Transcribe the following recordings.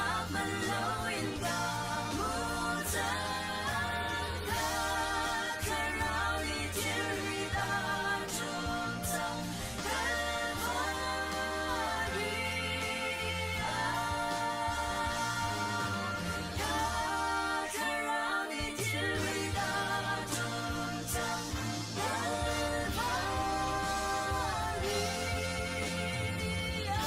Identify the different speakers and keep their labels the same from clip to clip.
Speaker 1: Dawtnak man loin ka hmu cang. Ka thlarau nih thilri a ṭum cang. Kalvari ah. Ka thlarau nih thilri a ṭum cang. Kalvari ah.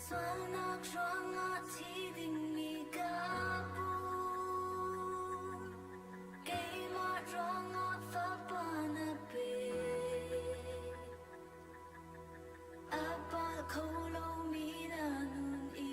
Speaker 1: Sualnak ruangah thi dingmi ka pu. Keimah ruangah fapa na pe. A pal kho lomi na nun i.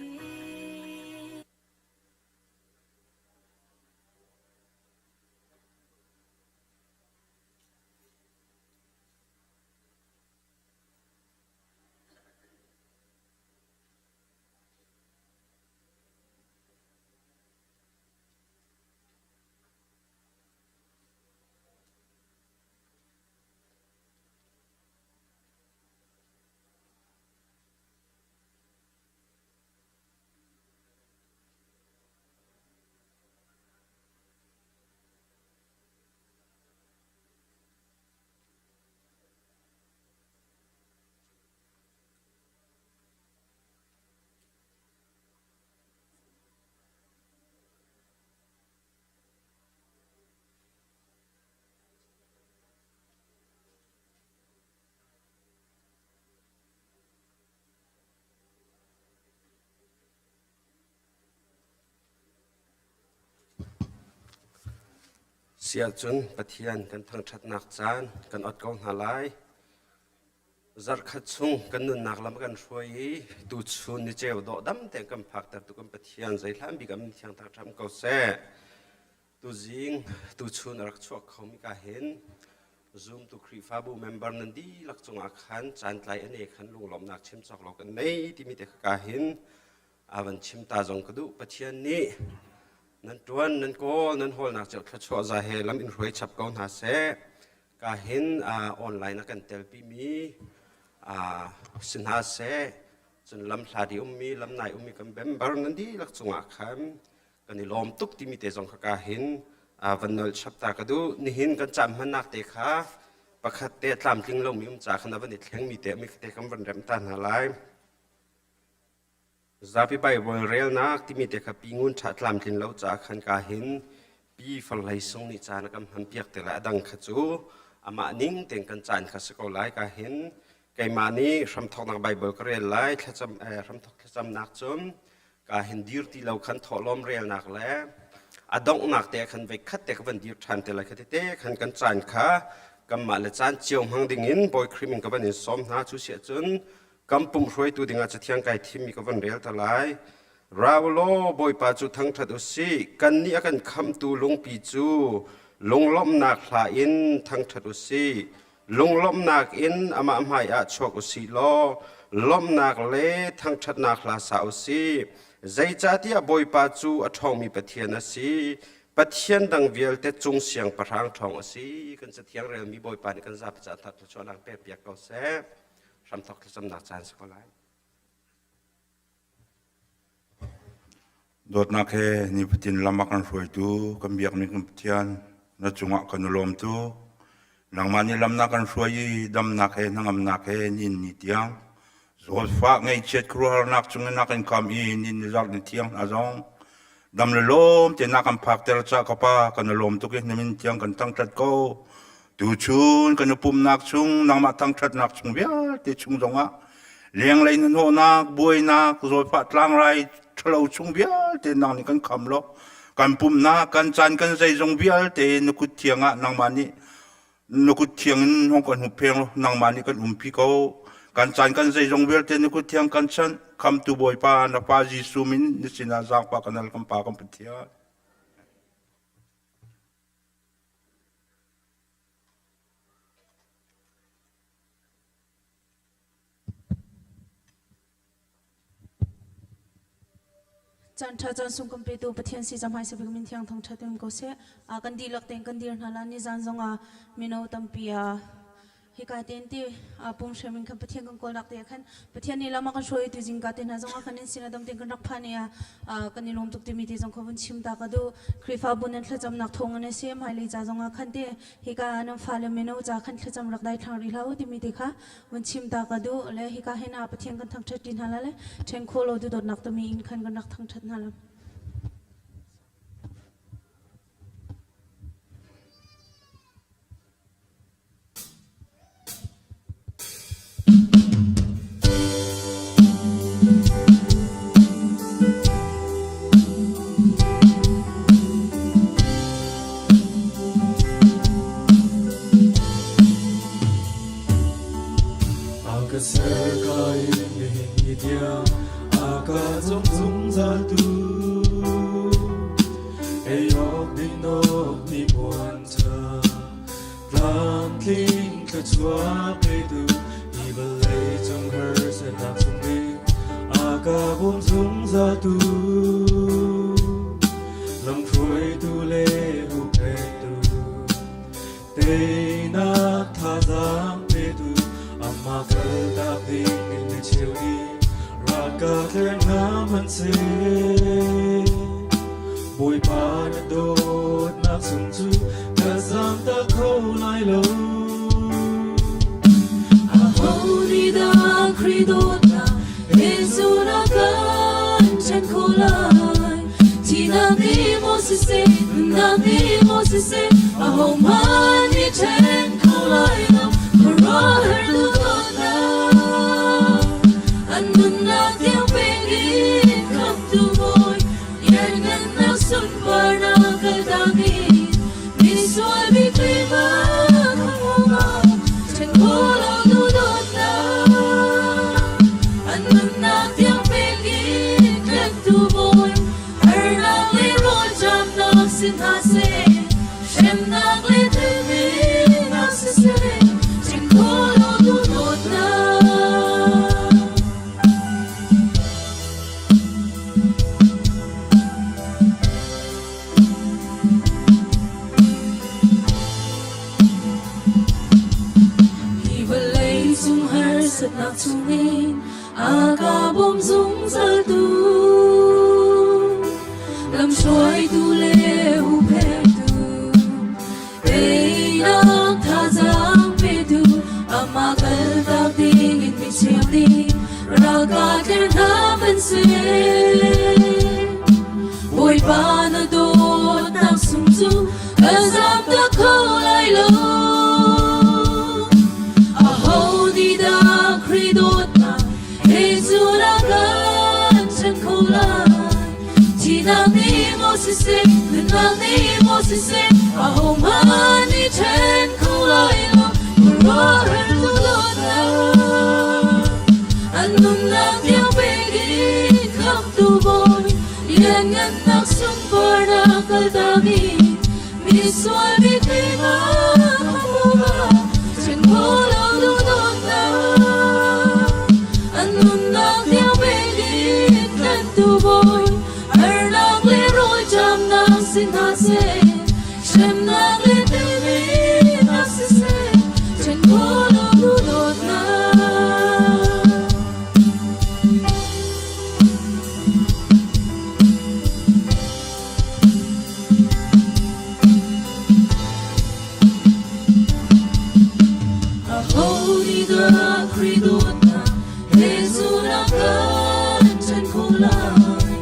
Speaker 2: Siahcun Pathian kan thangṭhatnak caan kan ot ko hna lai. Zarhkhat chung kan nunnak lam a kan hruai i tuchun ni ceu dawh dam tein kan phaktertu kan Pathian zeihlan bik ah min thiang thangṭhat ko seh. Tuzing tuchun a rak chuak khomi ka hin zumtu Khrihfabu member nan dihlak cungah khan caantlai ane khan lunglawmhnak chim cawk lo kan nei timi te ka hin a van chim ta zong ka duh. Pathian nih nan ṭuan, nan kawl, nan hawlnak cio thluachuah za he lam in hruai chap ko hna seh. Ka hin online a kan telpimi si hna seh, cun lam hlat i ummi, lam nai ummi kan member nan dihlak cungah khan kan i lawm tuk timi te zong kha ka hin van nol chap ta ka duh. Nihin kan cam hmannak te kha pakhat te tlamtling lomi um ca khan a van i thlengmi te mi te kan van rem ta hna lai. Zapi Baibal relnak timi te kha pi ngun ṭha tlamtlin lo ca khan ka hin pi farhlei sung nih caan a kan hmanpiak te lai. A dang kha cu amah ning tein kan caan kha si ko lai. Ka hin keimah nih hramthawknak Baibal ka rel lai. Thlacam hramthawk thlacamnak cun ka hin dir ti lo khan thawhlawm relnak le a donghnak te khan voi khat te ka van dir ṭhan te lai kha tete khan kan caan kha kanmah le caan cio hmang ding in Bawi Khrih min ka van in sawm hna. Cu siah cun Kan pumh hruaitu dingah Cathiang kai thimmi ka van rel ta lai. Ra u law Bawipa cu thangṭhat u sih. Kannih a kan khamhtu lungpi cu lunglawmhnak hla in thangṭhat u sih. Lunglawmhnak in amah hmaiah chuak u sih law lawmhnak le thangṭhatnak hla sa u sih. Zeicahtiah Bawipa cu a ṭhawngmi Pathian a si. Pathian dang vialte cung siangpahrang ṭhawng a si. Kan Cathiang relmi Bawipa nih kan zapi caah thluachuahnak pek piak ko seh. Hramthawk thlacamnak caan si ko lai.
Speaker 3: Dawtnak he nifatin lam a kan hruaitu kan biakmi kan Pathian na cungah kan i lawm tuk. Nangmah nih lam na kan hruai i damnak he hnangamnak he nin ni tiang zawtfah ngaihchiat khuaruahharnak chungin na kan kam i nin ni zarh ni thiang hna zong dam le lawm te na kan phakter ca ka pa kan i lawm tuk i na min tiang kan thangṭhat ko. Tuchun kan i pumhnak chung nangmah thangṭhatnak chung vialte chung zongah lenglei hnahnawhnak, buainak, zawtfah tlangrai. ṭhalo chung vialte nang nih kan kham law kan pumhnak kan caan kan zeizong vialte na kut thiang ah nangmah nih na kut thiang in hong kan huppheng law nangmah nih kan umpi ko. Kan caan kan zeizong vialte na kut thiang kan chanh. Khamtu Bawipa na Pa Jesuh min na sinah zaangfah kan hal kan Pa kan Pathian.
Speaker 4: Caan ṭha caan sung kan petu Pathian si cahmai sabik min thiang thangṭhat in ko seh. A kan dihlak tein kan dir hna la ni zan zong ah mino tampi a hika tein ti pum hrem in khan Pathian kan kawlnak te khan Pathian nih lam a kan hruai tu zingka te hna zong ah khan in sin adam tein kan rak phan i kan i lawm tuk timi te zong kha vun chim ta ka duh. Khrihfabu nan thlacamnak thawng in a si hmailei ca zong ah khan te hika nan fale mino ca khan thlacam rak dai thlang rih hlah u timi te kha vun chim ta ka duh le hika hin a Pathian kan thangṭhat ṭi hna la le ṭhen khawh lo duhdawtnak timi in khan kan rak thangṭhat hna la.
Speaker 5: A ka ser ka in nihin ni tiang a ka cawm zungzal tu ei awk din awk ni puan ṭha tlamtling thluachuah petu hi vawlei cung harsatnak chung bik a ka bawm zungzal tu lamhruaitu le huhphentu Teinak thazaang petu amah kaltak ding in mi cheu nih ralka tler hna hmanhseh. Bawipa na dawtnak sung cu ka zamtak kho lai lo.
Speaker 1: Aho nih dah Khrih dawtnak Jesuh na kan ṭhen kho lai? Thihnak nih maw siseh, nunnak nih maw siseh, ahohmanh nih ṭhen kho lai lo. Khuaruahhar duhdawtnak, an nunnak tiang pek in khamhtu Bawi, lianngannak sunparnak kaltak in misual bik Khrihfa khamh ṭhen kho lo duhdawtnak, an nunnak tiang pek in tlentu Bawi, harnak le rawlṭamnak si hna seh, hremnak le thilminak siseh, ṭhen kho lo duhdawtnak. Hi vawlei cung harsatnak chungin a ka bawm zungzaltu lamhruaitu le huhphentu teinak thazaang petu amah kaltak dingin mi cheu nih ralka tler hna hmanhseh Bawipa na dawtnak sung cu ka zamtak kho lai lo. Aho nih dah Khrih dawtnak he cu na kan ṭhen kho lai? Thihnak nih maw siseh, nunnak nih maw siseh, ahohmanh nih ṭhen kho lai lo. Khuaruahhar tu dawtnak, an nunnak tiang pek in khamhtu Bawi, lianngannak sunparnak kaltak in misual mi keimah khamh ṭhen kho lo duhdawtnak an nunnak tiang pek in tlanhtu Bawi harnak le rawlṭamnak si hna seh hremnak le teinak siseh ṭhen kho lo duhdawtnak. Aho nih dah Khrih dawtnak he zun a kan ṭhen kho lai?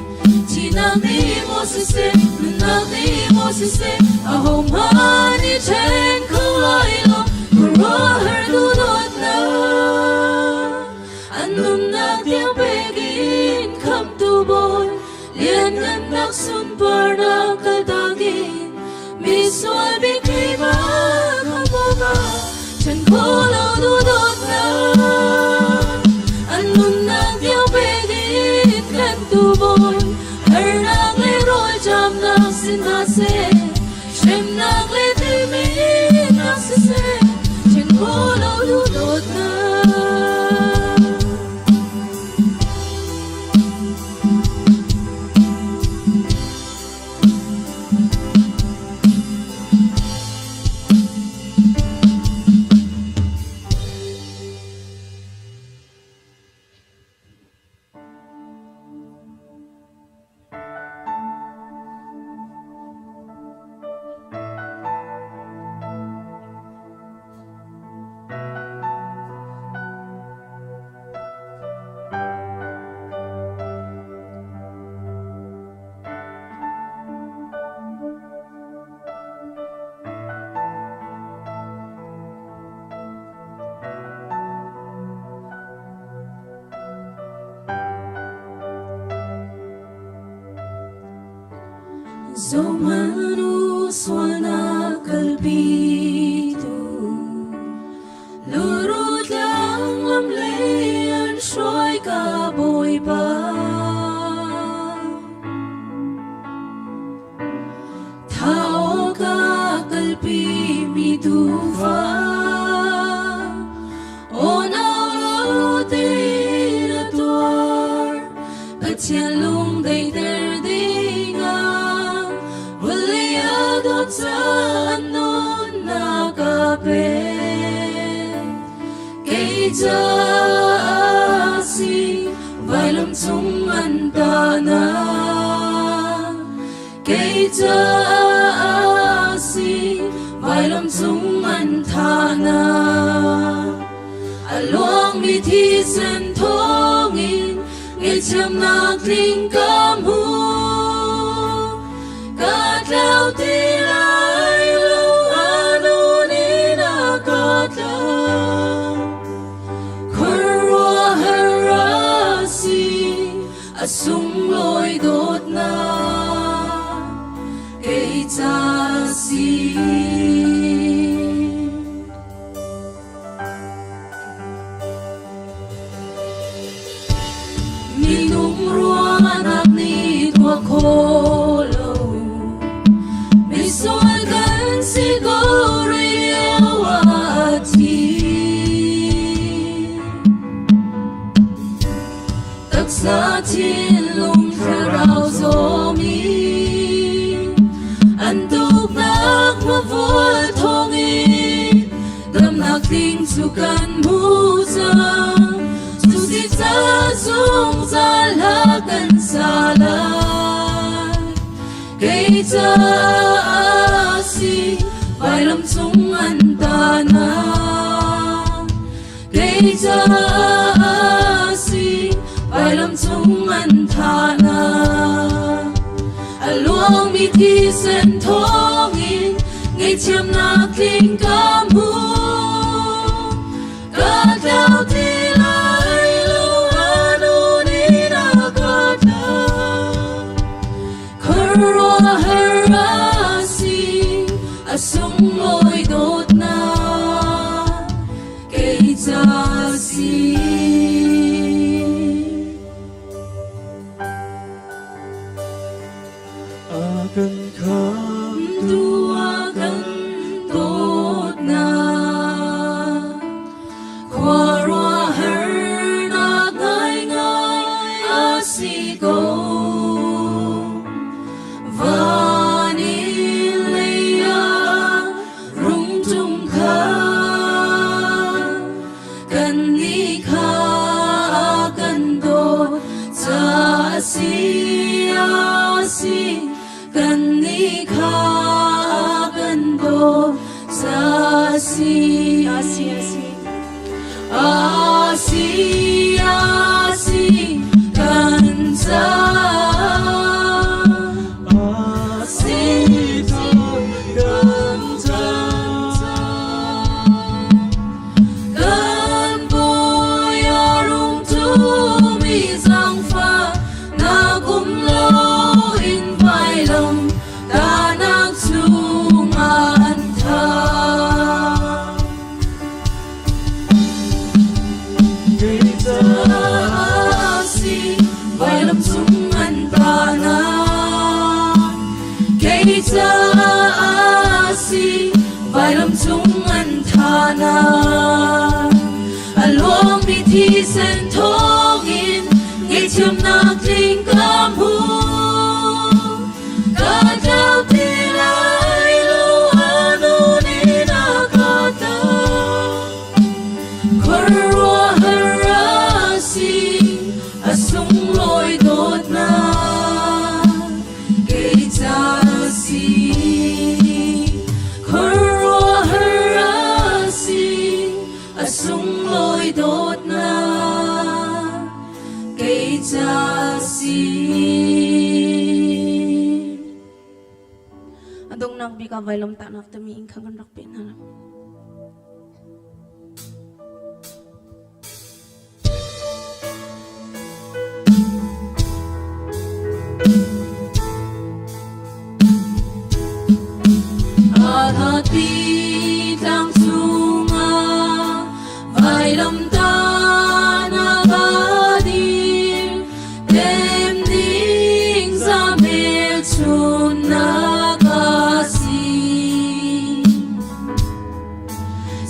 Speaker 1: Thihnak nih maw siseh, nunnak nih maw siseh, ahohmanh nih ṭhen kho lai lo, khuaruahhar duhdawtnak. An nunnak tiang pek in khamhtu Bawi. kholo du dot na an nunnak tiang pek in kan tu bawi harnak le rawl ṭamnak si hna seh hremnak le timinak siseh ṭhen kholo du dawtnak. Zohmanh u sualnak kalpitu Luru tlang lam lei an hruai ka Bawipa. Thau ka kalpi mi tuufa Aw lo tein a tuar Pathian lung daihter dingah Vawlei a dawt caah nunnak a pek. Kei caah si vailam cung an tahnak. Kei caah si vailam cung an thahnak. A luangmi thisen thawngin ngaihthiamnak tling ka hmu. Ka tlau ti lai lo, a nu nih a ka tlau. Khuaruahhar a si, a sunglawi dawtnak kei ca si. Minung ruahnak nih tuah kho lo misual kan si ko rih lio ah a thi. Taksa thinlung thlarau zawmi an tuknak mavual thawngin damnak ding cu kan hmu cang. Cu si ca zungzal hla kan sa lai. Kei caah si vailam cung an tahnak. Kei caah si vailam cung an thahnak. A luangmi thisen thawngin ngaihthiamnak tling ka hmu. Ka tlau ti lai lo, a nu nih a ka tlau. Khuaruahhar a si, a sunglawi dawtnak kei ca si.
Speaker 5: A kan khamtu
Speaker 1: Tu a kan dawtnak khuaruahharnak ngaingai a si ko. Van in lei ah rungtum kha kannih kha a kan dawt ca a si a si kannih kha a kan dawt ca a si a si a si a si a si kan caah
Speaker 5: a si kan caah.
Speaker 1: Kan bawi a rungtumi zaangfah nak um loin vailam tahnak chungah an thah. Kei caah si vailam cung an thahnak a luangmi thisen thawngin ngaihthiamnak tling ka hmu. Ka tlau ti lai lo a nu nih a ka tah. Khuaruahhar a si a sunglawi dawtnak kei ca si. Khuaruahhar a si a sunglawi dawtnak kei ca si.
Speaker 4: A donghnak bik ah vailamtahnak timi inn kha kan rak peh hna lo.
Speaker 1: Pi tlang cungah vailamtah na ka dir tem ding za hmelchun na ka si.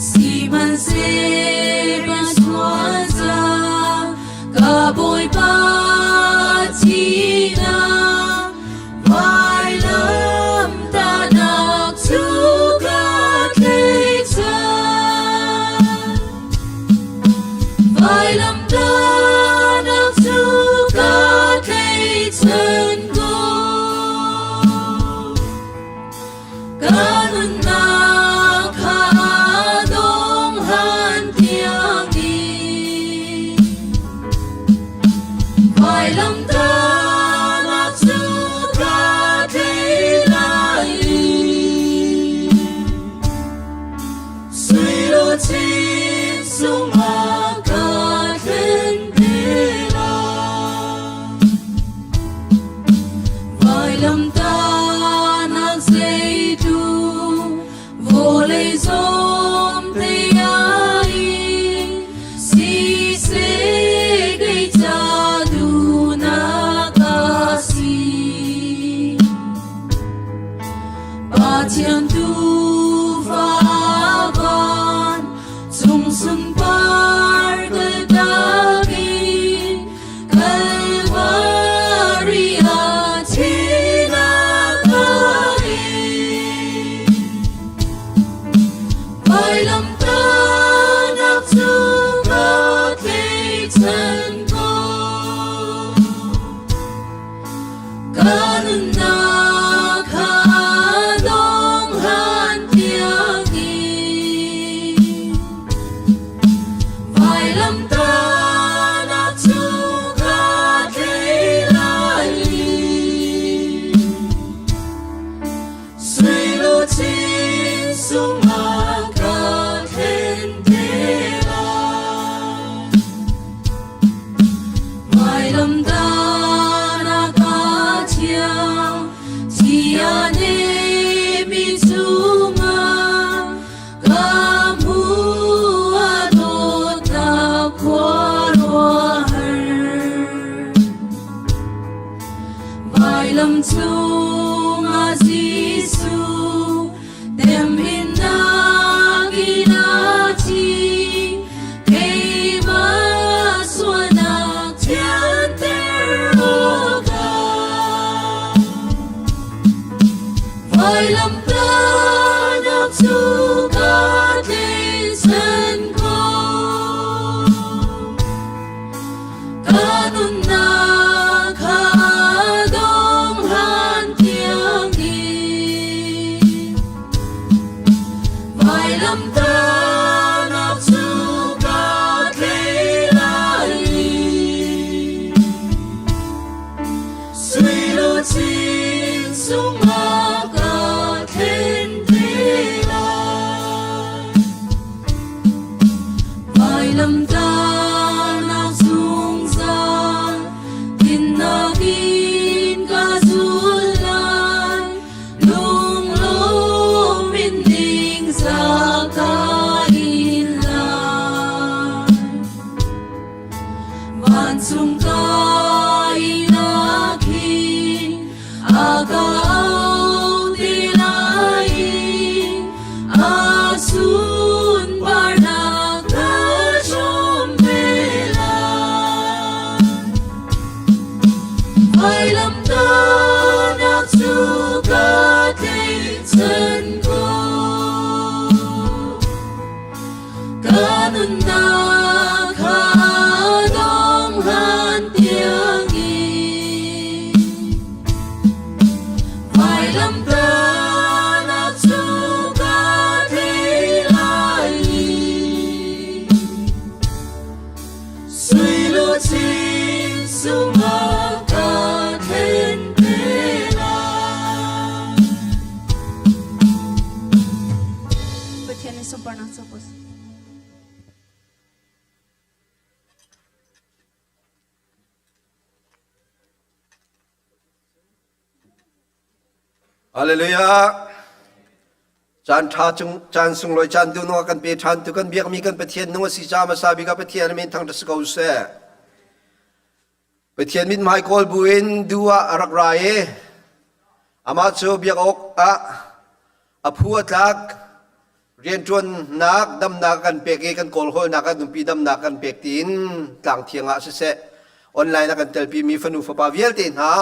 Speaker 1: Sihmanhseh sualza ka Bawipa thihnak vailamtahnak cu ka thei cang. Vailamtahnak cu ka tleichan ko. Ka nunnak kha dong han tiangin vailamtahnak cu ka thei lai i suiluchin sungah ka thlen te lai. Vailamtahnak zeitu vawlei zawm te ai siseh kei ca duhnak a si. Pathian tuufa van cung sunpar kaltak in Kalvari ah thihnak a ing. Vailamtahnak cu ka tleichan ko. Ka nunnak kha dong han tiangin Vailamtahnak cu ka tlei lai i suiluchin sungah ka thlen te lai. Vailamtahnak a thiang, thia nemi cungah Ka hmu a dawtnak khuaruahhar. Vailam cungah Jesuh temhinnak in a thi. Keimah sualnak thianter awkah. Vailamtahnak cu ka tleichan ko. Ka nunnak kha dong hlan tiangin. Vailamtahnak cu ka tlei lai i. Suiluchin sungah ka thlen. Vailamtahnak cu ka thei lai i Sui luchin sungah ka thlen te lai.
Speaker 4: Pathian nih sunparnak cu ko seh.
Speaker 6: Hallelujah. Caan ṭha cung caan sunglawi caan duh nung kan pe ṭhan tu kan biakmi kan Pathian nung a si ca hmasa bik ah Pathian min thangṭhat si ko seh. Pathian mithmai kawl buin duh ah a rak ra i amah cu biak awk ah a phu a tlak rianṭuannak damnak kan pek i kan kawlhawlnak ah numpi damnak kan pek tiin tlangthiang ah siseh online ah kan telpi mi fanu fapa vialte hna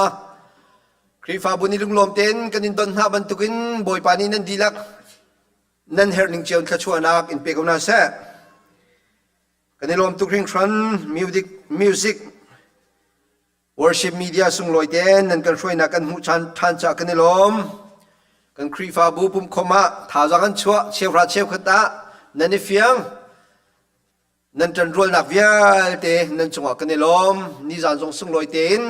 Speaker 6: Khrihfabu nih lunglawm tein kan in don hna bantukin Bawipa nih nan dihlak nan herh ning cio in thluachuahnak in pe ko hna seh. Kan i lawm tuk hringhran music music Worship media sunglawi tein nan kan hruainak kan hmuh ṭhan caah kan i lawm. Kan Khrihfabu pumkhawm ah thazaang an chuah cheuhra cheukhat ah nan i fiang. Nan ṭanrualnak vialte nan cungah kan i lawm. Nizan zong sunglawi tein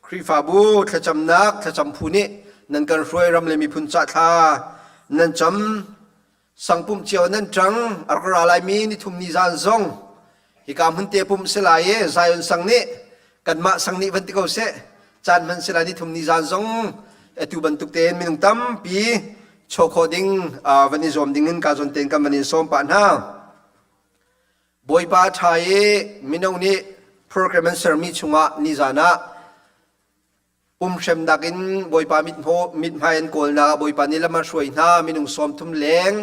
Speaker 6: Khrihfabu thlacamnak thlacam phu nih nan kan hruai ram le miphun cah thla nan cam. Sangpumh cio nan ṭang a rak ra laimi nithum nizan zong hika hmun te pumh si lai i Zion sang nih kanmah sang nih van ti ko seh caan hman si lai nithum nizan zong atu bantuk tein minung tampi chaw khawh ding van i zuam ding in ka zawn tein kan van in sawm pah hna. Bawipa ṭha i mino nih program an sermi chungah nizan ah Pumhremnak in Bawipa mithmai an kawlnak ah Bawipa nih lam a hruai hna minung 30 leng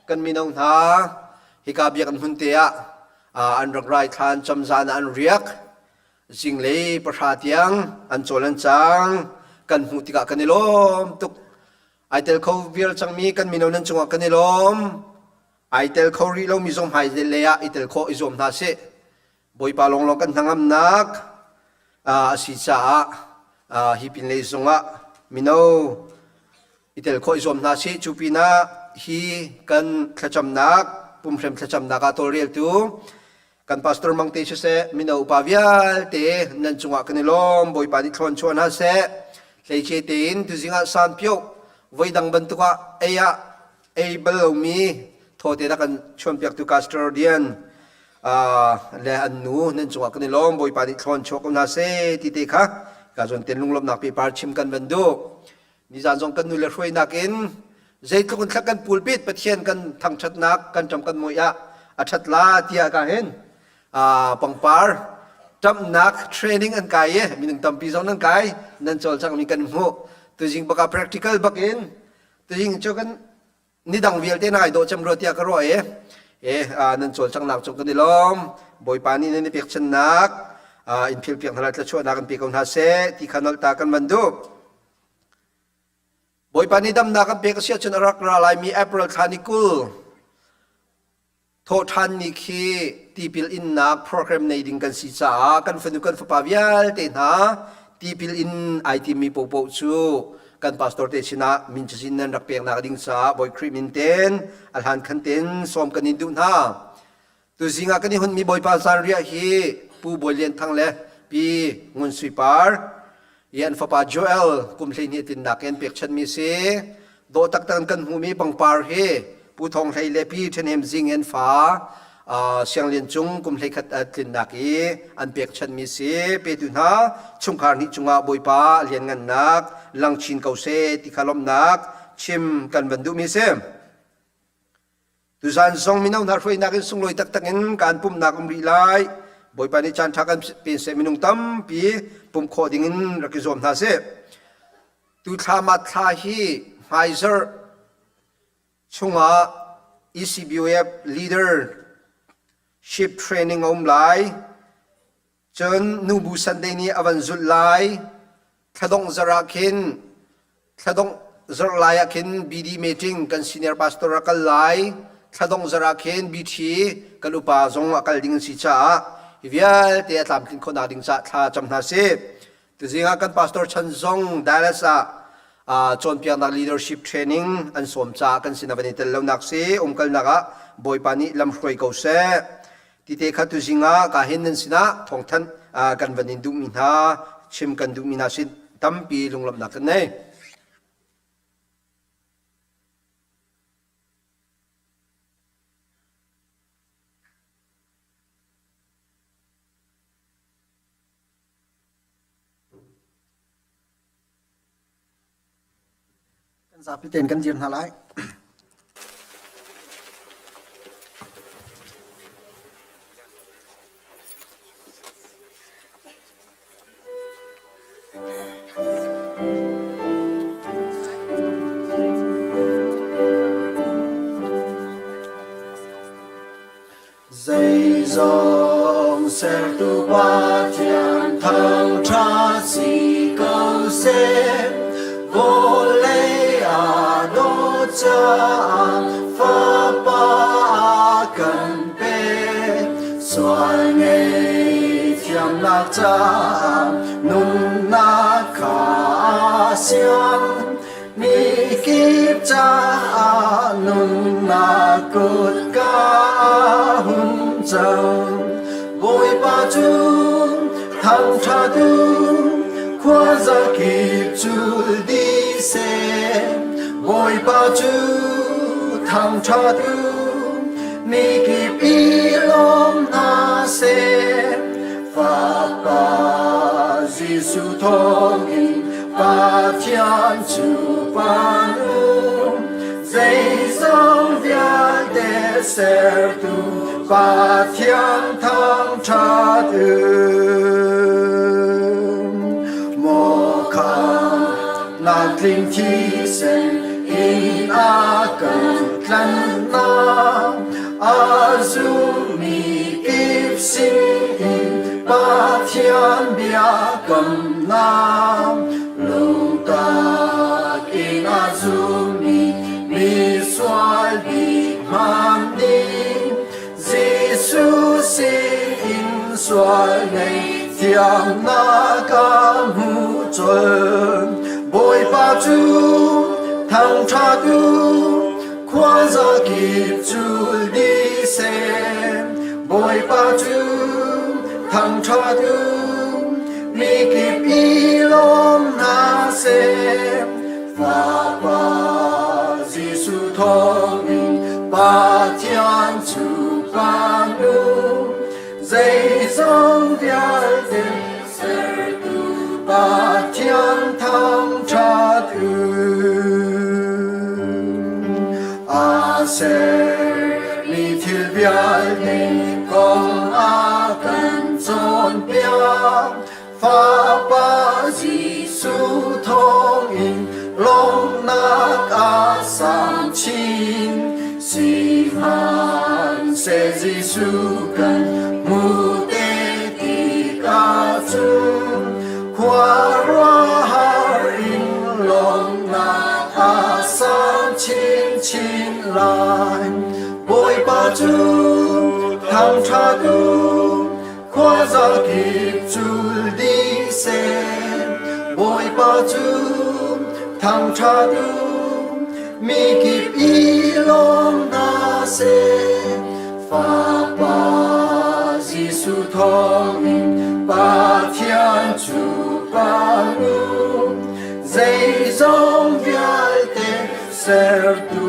Speaker 6: kan mino hna hika biakinn hmun te ah an rak rai thlan camzan ah an riak zinglei pahra tiang an cawl an cang kan hmuh tikah kan i lawm tuk ai tel kho vial cangmi kan mino nan cungah kan i lawm ai tel kho rih lomi zong hmai lei ah i tel khawh i zuam hna sih Bawipa lawnglawng kan hnangamnak a si caah hi pinlei zongah mino i tel khawh i zuam hna sih. Cu pinah hi kan thlacamnak pumhrem thlacamnak ah tawlreltu kan pastor Mangte siseh mino upa vialte nan cungah kan i lawm. Bawipa nih thlawn chuah hna seh. Hleice tein tuzing ah sanpioh voidang bantuk ah ei ah ei bal lomi thawte na kan chuanpiaktu custodian le an nu nan cungah kan i lawm Bawipa nih thlawn chuak ko hna seh ti te kha ka zawn ten lunglawmhnak pehpar chim kan van duh nizan zong kan nu le hruainak in zeitluk in thlak kan pulpit Pathian kan thangṭhatnak kan ṭam kan muih ah a ṭhat la tiah ka hin pangpar ṭamhnak training an kai i minung tampi zong nan kai nan cawlcangmi kan hmuh tuzing baka practical bak in tuzing cu kan nidang vialte na ai dawh cem rua tiah ka ruah i e nan cawlcanghnak cung kan i lawm Bawipa nih nan i pekchannak in philpiak hna lai thluachuahnak in pe ko hna seh ti kha nolh ta kan van duh Bawipa nih damnak kan pek a si ahcun a rak ra laimi April thla ni 20 Thawhṭhan ni khi tipil innak program nei ding kan si caah kan fanu kan fapa vialte hna tipil in ai timmi paohpaoh cu kan pastor te sinah min cazin nan rak peknak ding caah Bawi Khrih min ten a hlan khan ten sawm kan in duh hna. Tuzing ah kan i hunmi Bawipa zanriah hi Pu Bawi Lian Thang le Pi Ngun Sui Par i an fapa Joel kum 12 tlinnak in pekchanmi si. Dawh taktak in kan hmuhmi pangpar hi Pu Thawng Hlei le Pi Ṭhahnem Zing an fa Siang Lian Cung kum 11 tlinnak i an pekchanmi si. Petu hna chungkhar hnih cungah Bawipa lianngannak lang chin ko seh ti kha lawmhnak chim kan van duhmi si. Tuzan zong mino hna hruainak in sunglawi taktak in kan pumhnak um rih lai. Bawipa nih caan ṭha kan pen seh minung tampi pumh khawh ding in rak i zuam hna sih. Tu thla mat thla hi hmaizarh chungah ECBOF leadership training a um lai. Cun nubu Sunday nih a van zulh lai. Thladongh zarh ah khin thladongh zarh lai ah khin BD meeting kan senior pastor a kal lai. Thladongh zarh ah khin BT kan upa zong a kal ding an si caah hi vialte a tlamtlin khawhnak ding caah thla cam hna sih. Tuzing ah kan pastor Chan zong Dallas ah. Cawnpiaknak leadership training an sawm caah kan sin ah van i tel lonak si. Umkalnak ah Bawipa nih lam hruai ko seh. Tite kha tuzing ah ka hin nan sinah thawngthanh kan van in duhmi hna chim kan duhmi hna sin tampi lunglawmhnak kan nei.
Speaker 7: Kan zapi tein kan dir hna lai.
Speaker 8: Zeizong sertu Pathian thangṭhat si ko seh. Vawlei aa dawt caah Fapa a kan pek. Sual ngei thiamnak caah nunnak kha a siang. Mi kip caah nunnak kutka a hun cang. Bawipa cu thangṭhat u, khuaza kip cul dih seh. Bawipa cu thangṭhat u, mi kip i lawm hna seh. Fapa Jesuh thawngin Pathian cu pan u, zeizong vialte sertu Pathian thangṭhat u. Maw khamnak tling thisen in a kan tlanhnak, a zummi kip sinin Pathian biakamnak lungtak in a zummi misual bik hmanh nih Jesuh sinin sual ngaihthiamnak a hmu colh. Bawipa cu thangṭhat u, khuaza kip cul dih seh. Bawipa cu thangṭhat u, mi kip i lawm hna seh. Fapa Jesuh thawngin Pathian cu kan u, zeizong vialte sertu Pathian thangṭhat u. A sermi thil vialte kong a kan cawnpiak. Fapa Jesuh thawngin lawmhnak a sang chin. Sihmanhseh Jesuh kan hmu te tikah cun khuaruahhar in lawmhnak a sang chinchin lai. Bawipa cu thangṭhat u, khuaza kip cul dih seh. Bawipa cu thangṭhat u, mi kip i lawm hna seh. Fapa Jesuh thawngin Pathian cu pan u, zeizong vialte sertu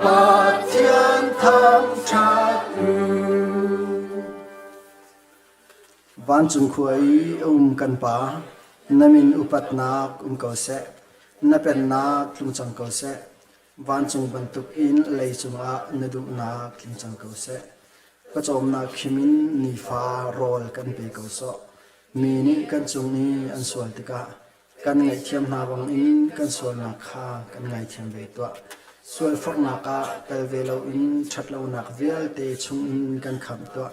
Speaker 8: Pathian thangṭhat u.
Speaker 7: Vancung khua i a um kan Pa, na min upatnak um ko seh. Na pennak tlung cang ko seh. Vancung bantukin leicung ah na duhnak tling cang ko seh. Pawcawmnak khim in nifa rawl kan pe ko sawh. Mi nih kan cung i an sual tikah kan ngaihthiam hna bangin kan sualnak kha kan ngaithiam ve tuah. Sualforhnak ah tel ve loin ṭhatlonak vialte chungin kan khamh tuah.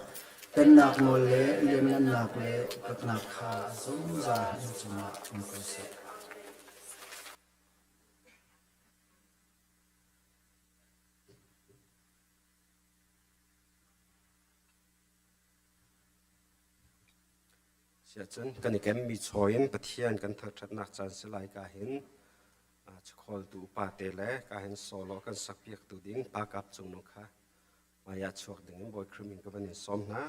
Speaker 7: Pennak nawl le lianngannak le upatnak kha zungzal an cungah um ko seh.
Speaker 2: Siahcun kan i kemmi chaw in Pathian kan thangṭhatnak caan si lai ka hin. Chakholtu upa te le ka hin solo kan sakpiaktu ding Pa Kap Cung Nung kha hmai ah chuak ding in Bawi Khrih min ka van in sawm hna.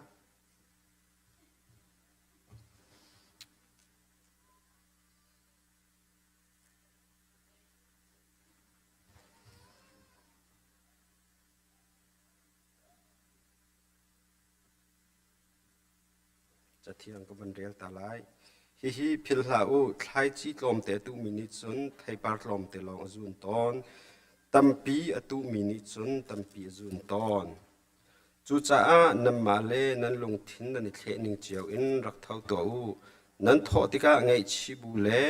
Speaker 2: Cathiang ka van rel ta lai. Hihi philh hlah u, thlaici tlawmte a tuhmi nih cun theipar tlawmte lawng a zun tawn. Tampi a tuhmi nih cun tampi a zun tawn. Cucaah nanmah le nan lungthin nan i thleh ning cio in rak tho tuah u. Nan thawh tikah ngaihchih bu le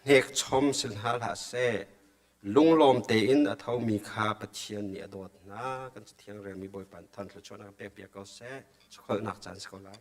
Speaker 2: hnekchom si hna hlah seh. Lunglawm tein a thomi kha Pathian nih a dawt hna. Kan Cathiang relmi Bawipa nih thawng thluachuahnak kan pekpiak ko seh. Sukholhnak caan si ko lai.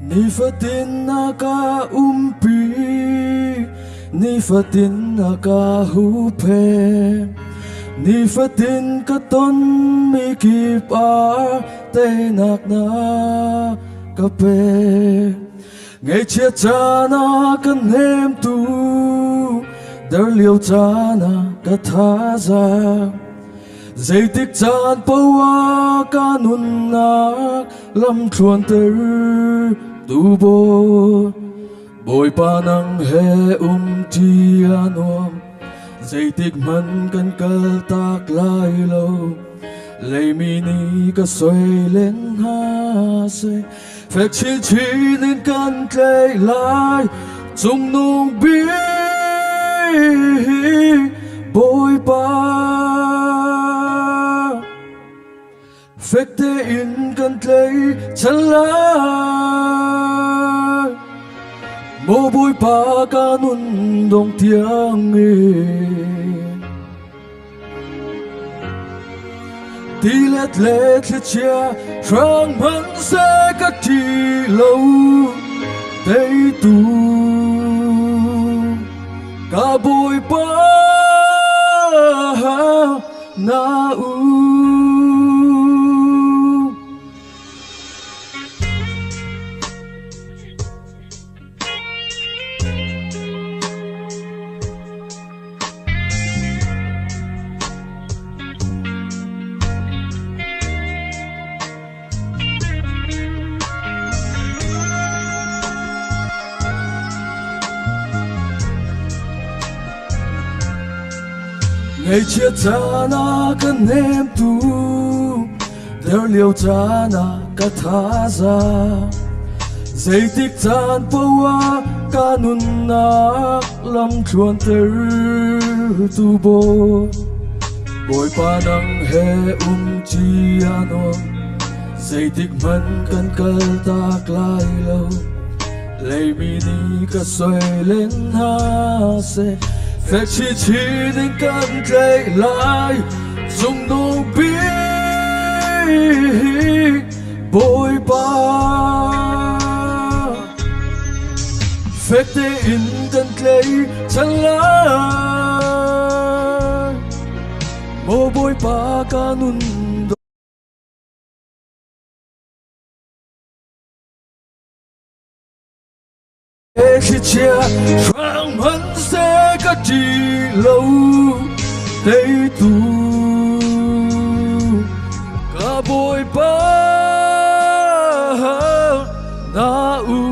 Speaker 5: Nifatin na ka umpi, nifatin na ka huhphenh, nifatin ka tonmi kip ah teinak na ka pek. Ngaihchiat caan ah ka hnemtu, der lio caan ah ka thazaang. Zeitik caan paoh ah ka nunnak lamthluan ter tu bawi. Bawipa nang he um ṭi a nuam, zeitik hmanh kan kal tak lai lo. Leimi nih ka soi len hna seh, fek chinchin in kan tlaih lai cungnung bik Bawipa fek tein kan tlaih chan lai maw Bawipa ka nun dong tiang in Tilet le thlichia hrang hmanhseh ka ṭi lo teitu ka Bawipa na um. Ngaihchiat caan ah ka hnemtu der lio caan ah ka thazaang zeitik caan paoh ah ka nunnak lamthluan tertu bawi Bawipa nang he um ṭi a nuam zeitik hmanh kan kal tak lai lo leimi nih ka soi len hna seh fek chinchin in kan tlaih lai cungnung bik Bawipa fek tein kan tlaih cang lai maw Bawipa ka nun Thlichia hrang hmanhseh ka ṭi lo teitu ka Bawipa na um.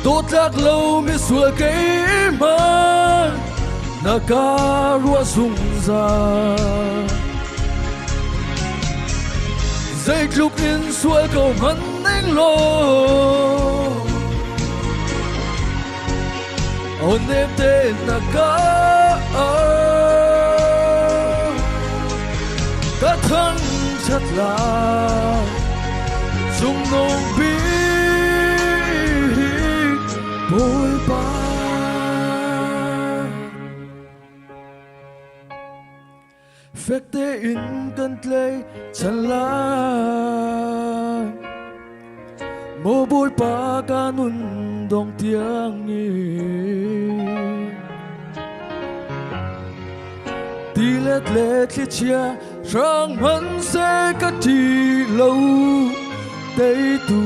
Speaker 5: Dawtlak lo misual keimah na ka ruah zungzal. zungzal. Zeitluk in sual ko hmanh ning law aw nem tein na ka ka thangṭhat lai cungnung bik Bawipa. Fek tein kan tlei chan lai Maw Bawipa ka nun dong tiang in Tilet le thlichia hrang hmanhseh ka ṭi lo teitu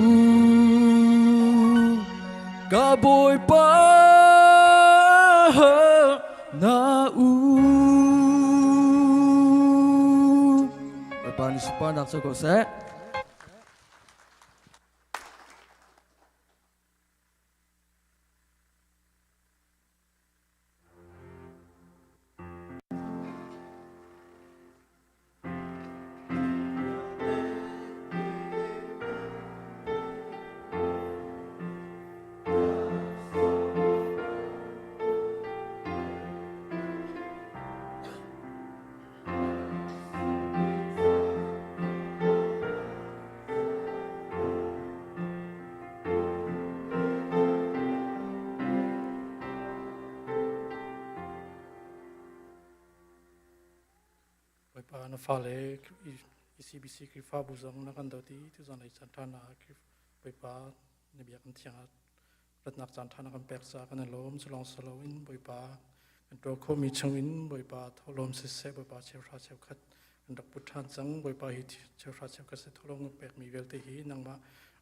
Speaker 5: ka Bawipa na u. Bawipa nih sunparnak co ko seh.
Speaker 9: Bawipa na fale ECBC Khrihfabu zong na kan dawt i tuzan lei caan ṭha ah Bawipa na biakinn thiang ah ratnak caan ṭha na kan pek caah kan i lawm. Cu lawng si loin Bawipa kan ṭuan khawhmi chungin Bawipa thawhlawm siseh Bawipa cheuhra cheukhat kan rak put ṭhan cang. Bawipa hi cheuhra cheukhat si thawhlawm kan pekmi vialte hi nangmah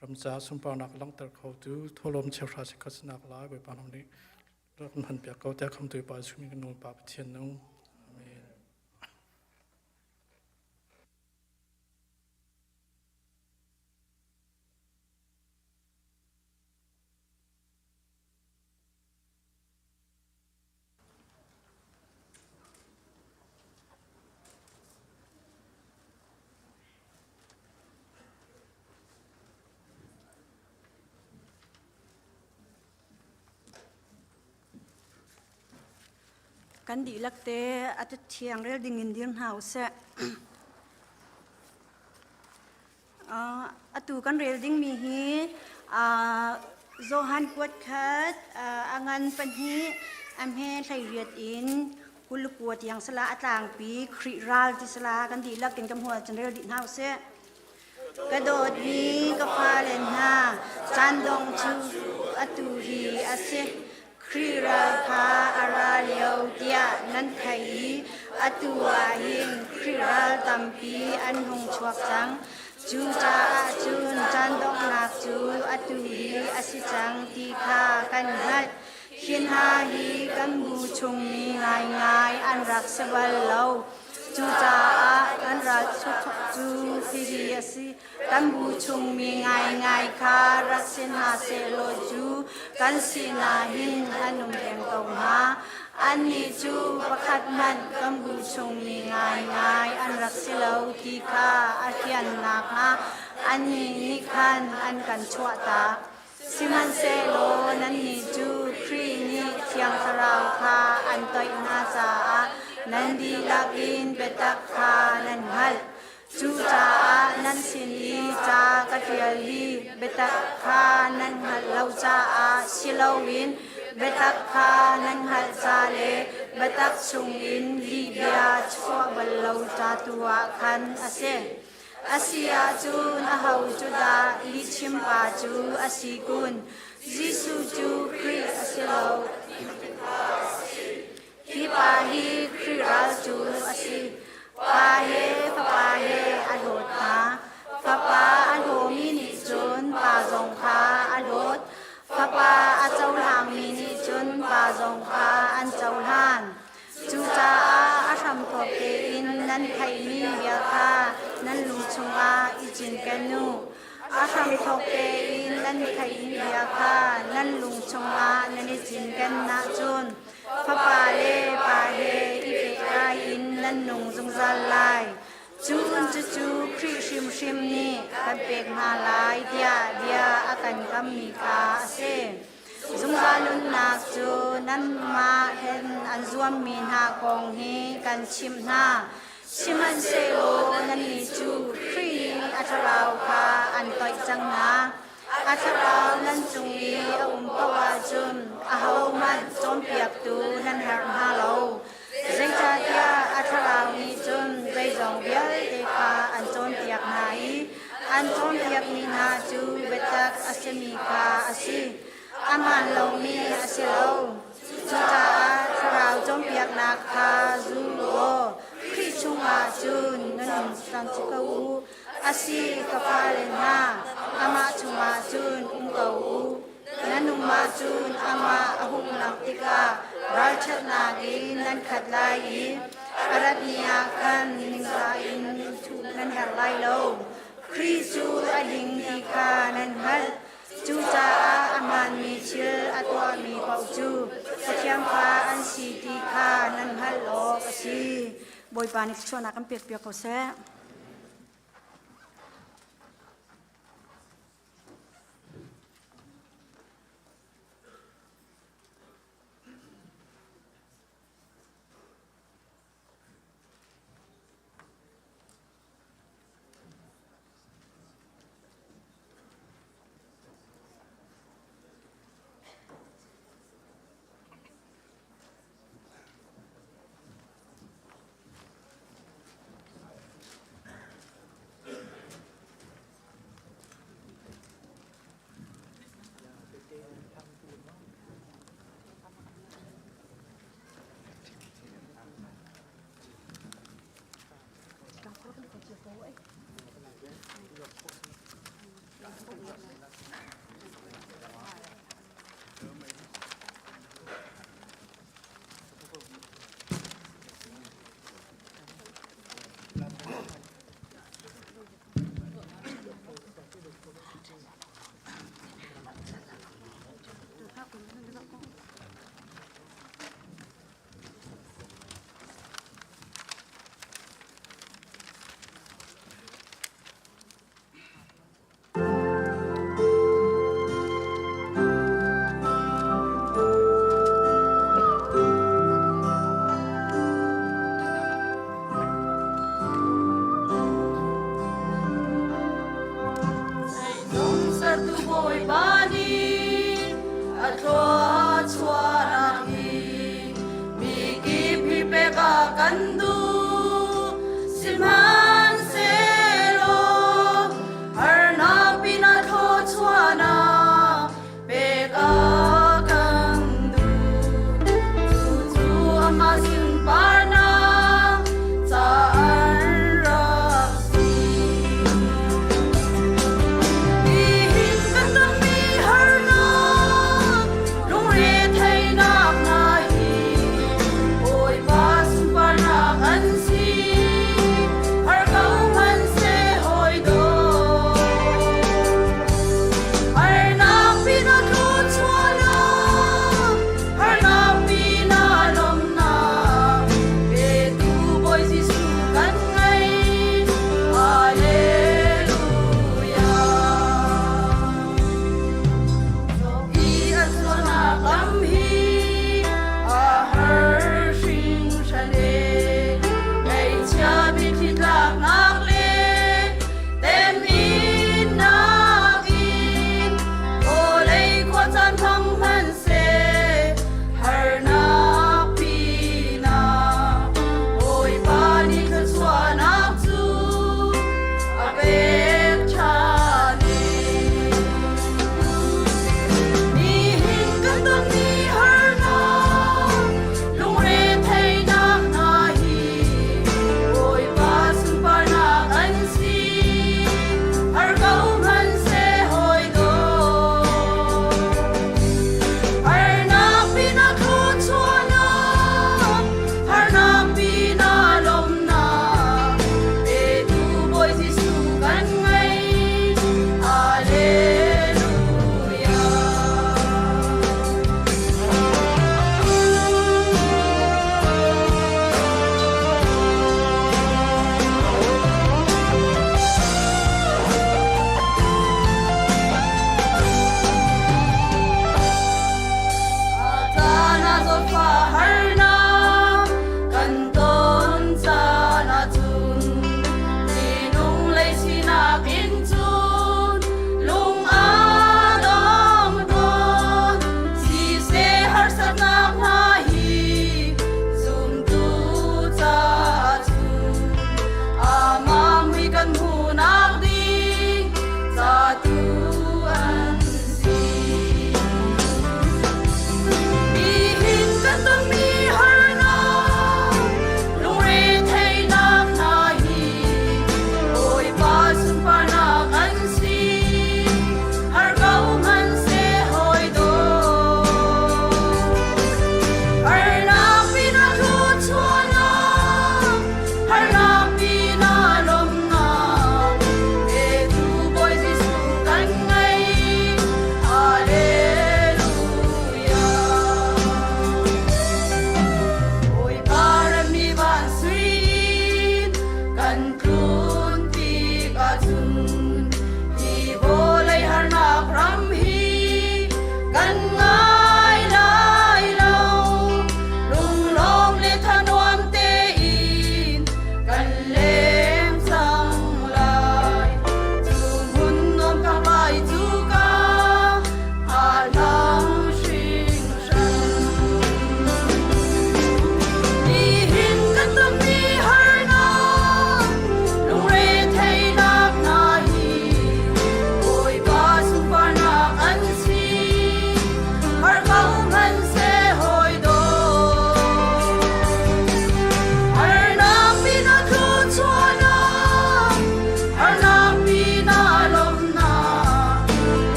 Speaker 9: ram ca sunparnak langhter khotu thawhlawm cheuhra cheukhat sinak lai Bawipa nang nih rak kan hmanpiak ko tiah khamtu Pa Jesuh min kan nawl Pa Pathian nung. Amen.
Speaker 10: Kan dihlak te a thiang rel ding in dir hna usih. Atu kan rel dingmi hi Johan kuat khat a ngan pahnih a hme 18 in 29 tiang sala a tlangpi Khrih ral ti sala kan dihlak in kan hmuh ahcun rel dih hna usih. Ka dawtmi ka fale hna, caan dong cu atu hi a si. Khrih ral kha a ra lio tiah nan theih i atu ah hin Khrih ral tampi an hung chuak cang. Cucaah cun caan donghnak cu atu hi a si cang ti kha kan hngalh. Hi hna hi kan bu chungmi ngaingai an rak si bal lo. Cucaah kan ral cu hihi a si. Kan bu chungmi ngaingai kha rak si hna sehlaw cu kan sinah hin an um peng ko hnga. Annih cu pakhat hmanh kan bu chungmi ngaingai an rak si lo ti kha a fian nakhnga annih nih khan an kan chuahtak. Sihmanhsehlaw nannih cu Khrih nih Thiang Thlarau kha an toih hna caah nan dihlak in biatak kha nan hngalh. Cucaah nan sin i ca ka ṭial hi biatak kha nan hngalh lo caah si loin biatak kha nan hngalh ca le biatak chungin lihbia chuah bal lo ca tu ah khan a si. A si ahcun aho cu dah lihchim pa cu a si kun? Jesuh cu Khrih a si lo. Hi pa hi Khrih ral cu a si. Pa he fapa he a hlawt hna. Fapa a hlawmi nih cun pa zong kha a hlawt. Fapa a cohlangmi nih cun pa zong kha an cohlan. Cucaah a hramthawk tein nan theihmi bia kha nan lung chungah i cinken u. A hramthawk tein nan theihmi bia kha nan lung chungah nan i cinken ahcun fapa le pa he i pehtlai in nan.
Speaker 11: nan nung zungzal lai. Cun cucu Khrih hrimhrim nih kan pek hna lai tiah bia a kan kammi kha a si. Zungzal nunnak cu nanmah hen an zuammi hna kong hi kan chimh hna. Sihmanhsehlaw nannih cu Khrih nih a thlarau kha an toih cang hna. A thlarau nan cung i a um paoh ahcun ahohmanh cawnpiaktu nan herh hna lo. Zeicahtiah a thlarau nih cun zeizong vialte kha an cawnpiak hna i an cawnpiakmi hna cu biatak a simi kha a si, a hmaan lomi a si lo. Cucaah thlarau cawnpiaknak kha zul law Khrih chungah cun nan um cang ko u. A si, ka fale hna, amah chungah cun um ko u. Nan um ahcun amah a hung langh tikah ralṭhatnak in nan khat lai i a rat ni ah khan ningzah in thuh nan herh lai lo. Khrih cu a ding ti kha nan hngalh. Cucaah a hmaanmi thil a tuahmi paoh cu Pathian fa an si ti kha nan hngalh awk a si. Bawipa nih thluachuahnak kan pekpiak ko seh.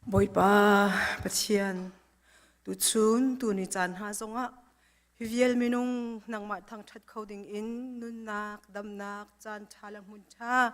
Speaker 12: Bawipa Pathian, tuchun tuni caan hna zongah hi vial minung nangmah thangṭhat kho dingin nunnak, damnak, caan ṭha le hmun ṭha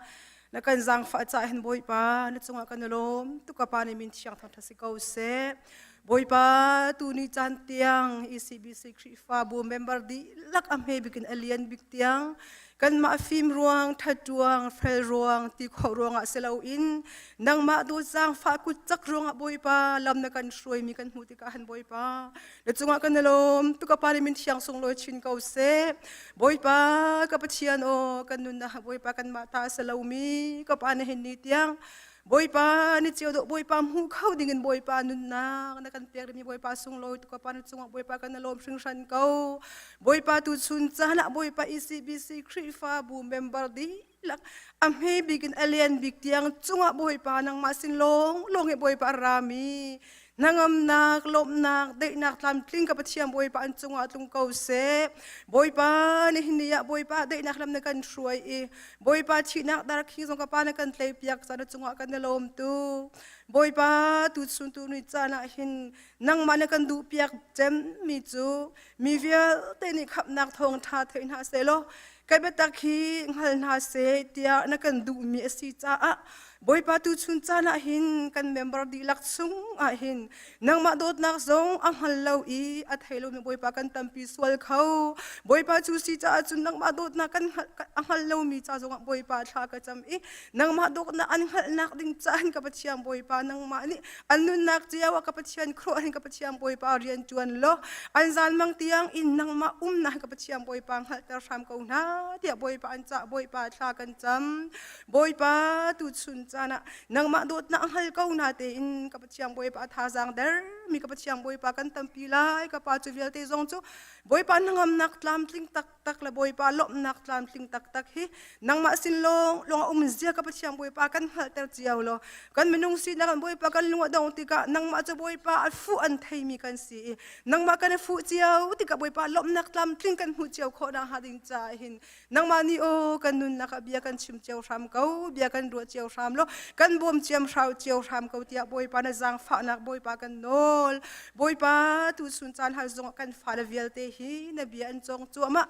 Speaker 12: na kan zaangfah caah hin Bawipa na cungah kan i lawm tuk ka pa nih min thiang thangṭhat si ko seh. Bawipa tuni caan tiang ECBC Khrihfabu member dihlak a hme bik in a lian bik tiang kanmah fim ruang, ṭhat ruang, fel ruang, ti khawh ruangah si loin nangmah dawt zaangfah kut cak ruangah Bawipa lam na kan hruaimi kan hmuh tikah han Bawipa na cungah kan i lawm tuk ka pa nih min thiang sunglawi chin ko seh Bawipa ka Pathian aw kan nunnak Bawipa kanmah ta a si lomi ka pa na hin ni tiang Bawipa ni cio dawh Bawipa hmu kho dingin Bawipa nunnak na kan pek rimi Bawipa sunglawi tuk ka pa na cungah Bawipa kan i lawm hringhran ko Bawipa tu chun caan ah Bawipa ECBC Khrihfabu member dihlak a hme bik in a lian bik tiang cungah Bawipa nangmah sin lawng lawng hi Bawipa a rami hnangamnak lawmhnak daihnak tlamtling ka Pathian Bawipa an cungah tlung ko seh Bawipa nihin ni ah Bawipa daihnak lam na kan hruai i Bawipa thihnak darkhing zong ka pa na kan tlei piak caan na cungah kan i lawm tu Bawipa tu chun tu ni caan ah hin nangmah na kan duh piak cemmi cu mi vialte nih khamhnak thawngṭha thei hna seh law kan biatak hi hngal hna seh tiah na kan duhmi a si caah Bawipa tuchun caan ah hin kan member dihlak chung ah hin nangmah dawtnak zong a hngal lo i a thei lomi Bawipa kan tampi sual kho Bawipa cu si caah cun nangmah dawtnak kan a hngal lomi ca zongah Bawipa thla ka cam i nangmah dawtnak an hngalhnak ding caan ka Pathian Bawipa nangmah nih an nunnak cio ah ka Pathian khuaruah hin ka Pathian Bawipa rian ṭuan law an zanmang tiang in nangmah umnak ka Pathian Bawipa hngalhter hram ko hna tiah Bawipa an cah Bawipa thla kan cam Bawipa tuchun caan ah nangmah dawtnak hngal ko na tein ka Pathian Bawipa thazaang der mi ka Pathian Bawipa kan tampi lai ka pa cu vialte zong cu Bawipa hnangamnak tlamtling tak taktak le Bawipa lawmhnak tlamtling taktak hi nangmah sin lawng lawng a um zia ka Pathian Bawipa kan hngalhter cio law kan minung sinak in Bawipa kan lung a dong tikah nangmah cu Bawipa a fuh an theimi kan si i nangmah kan i fuh cio tikah Bawipa lawmhnak tlamtling kan hmuh cio khawh nakhnga ding caah hin nangmah nih aw kan nunnak ah bia kan chim cio hram ko bia kan ruah cio hram law kan bawm ciam hrau cio hram ko tiah Bawipa na zaangfahnak Bawipa kan nawl Bawipa tuchun caan hal zongah kan fale vialte hi na bia an cawng cuahmah.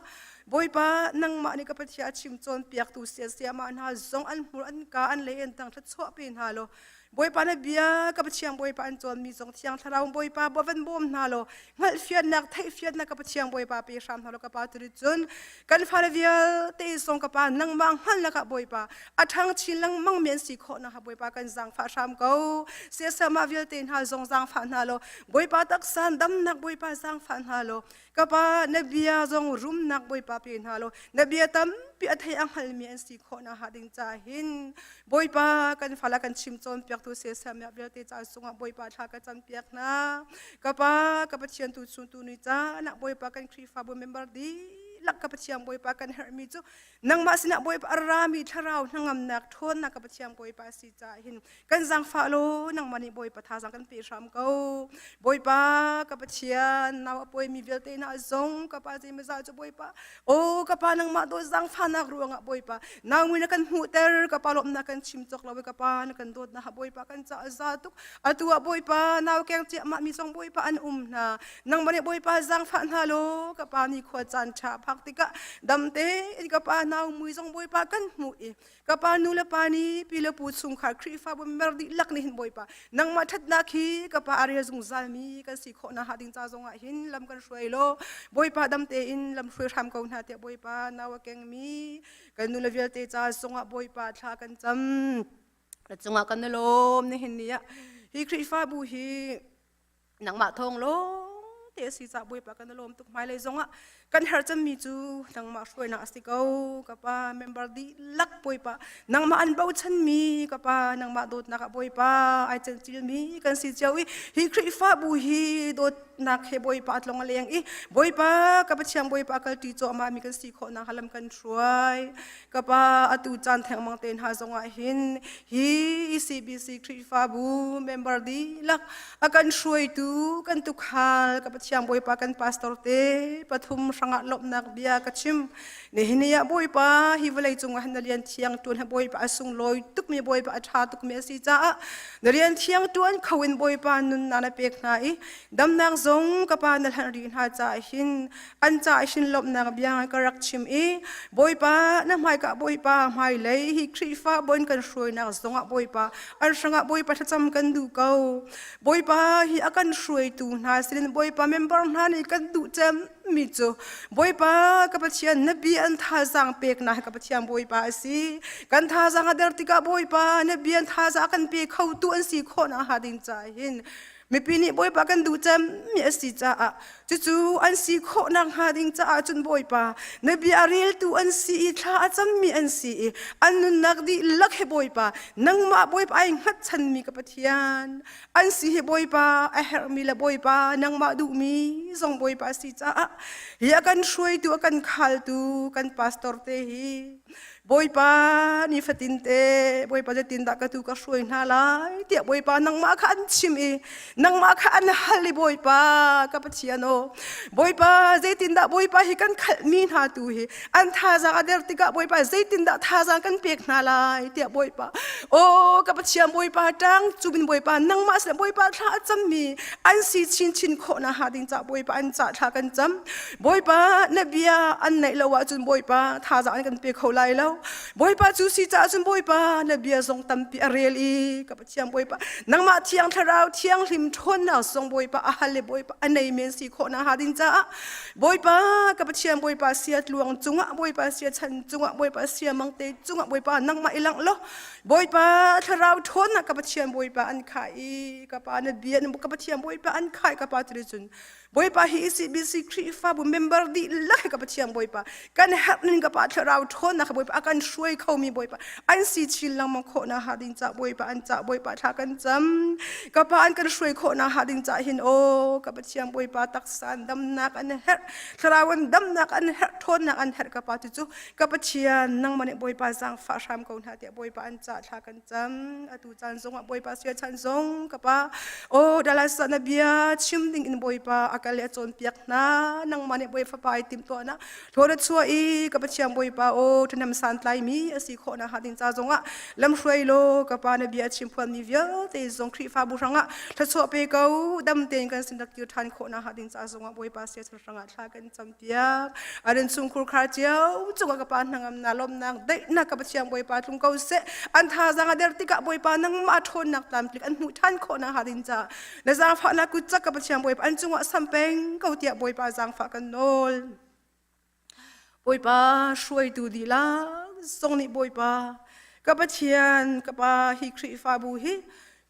Speaker 12: Bawipa nangmah nih ka Pathian a chim cawnpiaktu siasiamah hna zong an hmur an ka an lei an tang thluachuah pe hna law Bawipa na bia ka Pathian Bawipa an cawnmi zong Thiang Thlarau Bawipa bo van bawm hna law hngalhfiannak theihfiannak ka Pathian Bawipa pe hram hna law ka Pa turi cun kan fale vialte zong ka Pa nangmah hngalhnak ah Bawipa a ṭhang chin lengmang mi an si khawh nakhnga Bawipa kan zaangfah hram ko. Siasama vialte hna zong zaangfah hna law Bawipa taksa damnak Bawipa zaangfah hna law ka pa na bia zong rumnak Bawipa pe hna law na bia tampi a thei a hngalmi an si khawh nakhnga ding caah hin Bawipa kan fala kan chim cawnpiaktu siasama vialte ca sungah Bawipa thla ka campiak hna. Ka pa ka Pathian tu chung tu ni caan ah Bawipa kan Khrihfabu member dihlak ka Pathian Bawipa kan herhmi cu Nangmah sinah Bawipa a rami thlarau hnangamnak ṭhawnnak ka Pathian Bawipa si caah hin kan zaangfah law nangmah nih Bawipa thazaang kan pe hram ko. Bawipa ka Pathian nau a pawimi vialte hna zong ka pa zeimazah cu Bawipa aw ka pa nangmah dawt zaangfahnak ruangah Bawipa nau na kan hmuhter ka pa lawmhnak kan chim cawk lo i ka pa na kan dawtnak Bawipa kan caah za tuk atu ah Bawipa nau keng ciahmah mi zong Bawipa an um hna nangmah nih Bawipa zaangfah hna law ka pa ni khua caan ṭha phak tikah dam tein ka pa nau mui zong Bawipa kan hmuh i ka pa nu le pa nih pi le pu chungkhar Khrihfabu mer dihlak nih hin Bawipa nangmah ṭhatnak hi ka pa a rel zungzal mi kan si khawh nakhnga ding ca zongah hin lam kan hruai law Bawipa dam tein lam hruai hram ko hna tiah Bawipa nau a kengmi kan nu le vialte ca zongah Bawipa thla kan cam na cungah kan i lawm nihin ni ah hi Khrihfabu hi nangmah thawng lawng te a si cah Bawipa kan i lawm tuk hmailei zongah kan herh cemmi cu nangmah hruainak a si ko ka pa member dihlak Bawipa nangmah an bochanmi ka pa nangmah dawtnak ah Bawipa ai cencilmi kan si cio i hi Khrihfabu hi dawtnak he Bawipa a tlong a leng i Bawipa ka Pathian Bawipa kalṭi cuahmah mi kan si khawh nak lam kan hruai Ka pa atu caan thengmang te hna zongah hin hi ECBC Khrihfabu member dihlak a kan hruaitu kan tukhal ka Pathian. Pathian Bawipa kan pastor te pathum hrangah lawmhnak bia ka chim. Nihin ni ah Bawipa hi vawlei cungah hin na rian thiang ṭuan hi Bawipa a sunglawi tukmi Bawipa a ṭha tukmi a si caah na rian thiang ṭuan kho in Bawipa nunnak na pek hna i damnak zong ka pa na hlanh rih hna caah hin an caah hin lawmhnak bia ka rak chim i Bawipa na hmaika Bawipa hmailei hi Khrihfa bawi kan hruainak zongah Bawipa an hrangah Bawipa thlacam kan duh ko. Bawipa hi a kan hruaitu hna sinin Bawipa member hna nih kan duh cem mi cu Bawipa ka Pathian na bia an thazaang peknak hi ka Pathian Bawipa a si. Kan thazaang a der tikah Bawipa na bia an thazaang a kan pe khotu an si khawh nakhnga ding caah hin mipi nih Bawipa kan duh cemmi a si caah cucu an si khawh nakhnga ding caah cun Bawipa na bia a reltu an si i thla a cammi an si i an nunnak dihlak he Bawipa nangmah Bawipa ai hngatchanmi ka Pathian an si hi Bawipa a herhmi le Bawipa nangmah duhmi zong Bawipa a si caah hi a kan hruaitu a kan khaltu kan pastor te hi Bawipa nifatin te Bawipa zeitindah ka tu ka hruai hna lai tiah Bawipa nangmah kha an chim i nangmah kha an hal i Bawipa ka Pathian aw Bawipa zeitindah Bawipa hi kan khalhmi hna tu hi an thazaang a der tikah Bawipa zeitindah thazaang kan pek hna lai tiah Bawipa aw ka Pathian Bawipa ṭang cubin Bawipa nangmah sin Bawipa thla a cammi an si chinchin khawh na ha ding ca Bawipa an ca thla kan cam Bawipa na bia an neih lo ahcun Bawipa thazaang an kan pe kho lai lo. Bawipa cu si caah cun Bawipa na bia zong tampi a rel i ka Pathian Bawipa nangmah thiang thlarau thianghlim ṭhawnnak zong Bawipa a hal le Bawipa a nei men si khawh na ha ding caah Bawipa ka Pathian Bawipa sia tluang cungah Bawipa sia chan cungah Bawipa sia mangte cungah Bawipa nangmah i langh law Bawipa thlarau ṭhawnnak ka Pathian Bawipa an khah i ka pa na bia ka Pathian Bawipa an khah i ka pa cu cun Bawipa hi ECBC Khrihfabu member dihlak hi ka Pathian Bawipa kan herh ning ka Pa thlarau ṭhawnnak Bawipa a kan hruai khomi Bawipa an si chin lengmang khawh na ha ding ca Bawipa an ca Bawipa thla kan cam ka Pa an kan hruai khawh na ha ding ca hin aw ka Pathian Bawipa taksa an damnak an herh thlarau an damnak an herh ṭhawnnak an herh ka Pa cucu ka Pathian nangmah nih Bawipa zaangfah hram ko hna tiah Bawipa an ca thla kan cam atu caan zongah Bawipa sia chan zong ka pa o Dallas na bia chim ding in Bawipa a kal le a cawnpiak hna nangmah nih Bawipa fapa ai tim tuah na thaw na chuah i ka Pathian Bawipa o ṭhahnem santlai mi a si khawh nakhnga ding ca zongah lamhruai law ka pa na bia chim phuan mi vialte zong Khrihfabu hrangah thluachuah pe ko dam tein kan sin rak kir ṭhan khawh nakhnga ding ca zongah Bawipa sia chan hrangah thla kan campiak an chungkhur khar cio cungah ka pa hnangamnak lawmnak daihnak ka Pathian Bawipa tlung ko seh an thazaang a der tikah Bawipa nangmah ṭhawnnak tlamtling an hmuh ṭhan khawh nakhnga ding caah na zaangfahnak kut cak ka Pathian Bawipa an cungah sam peng ko tiah Bawipa zaangfah kan nawl Bawipa hruaitu dihlak zong nih Bawipa ka Pathian ka Pa hi Khrihfabu hi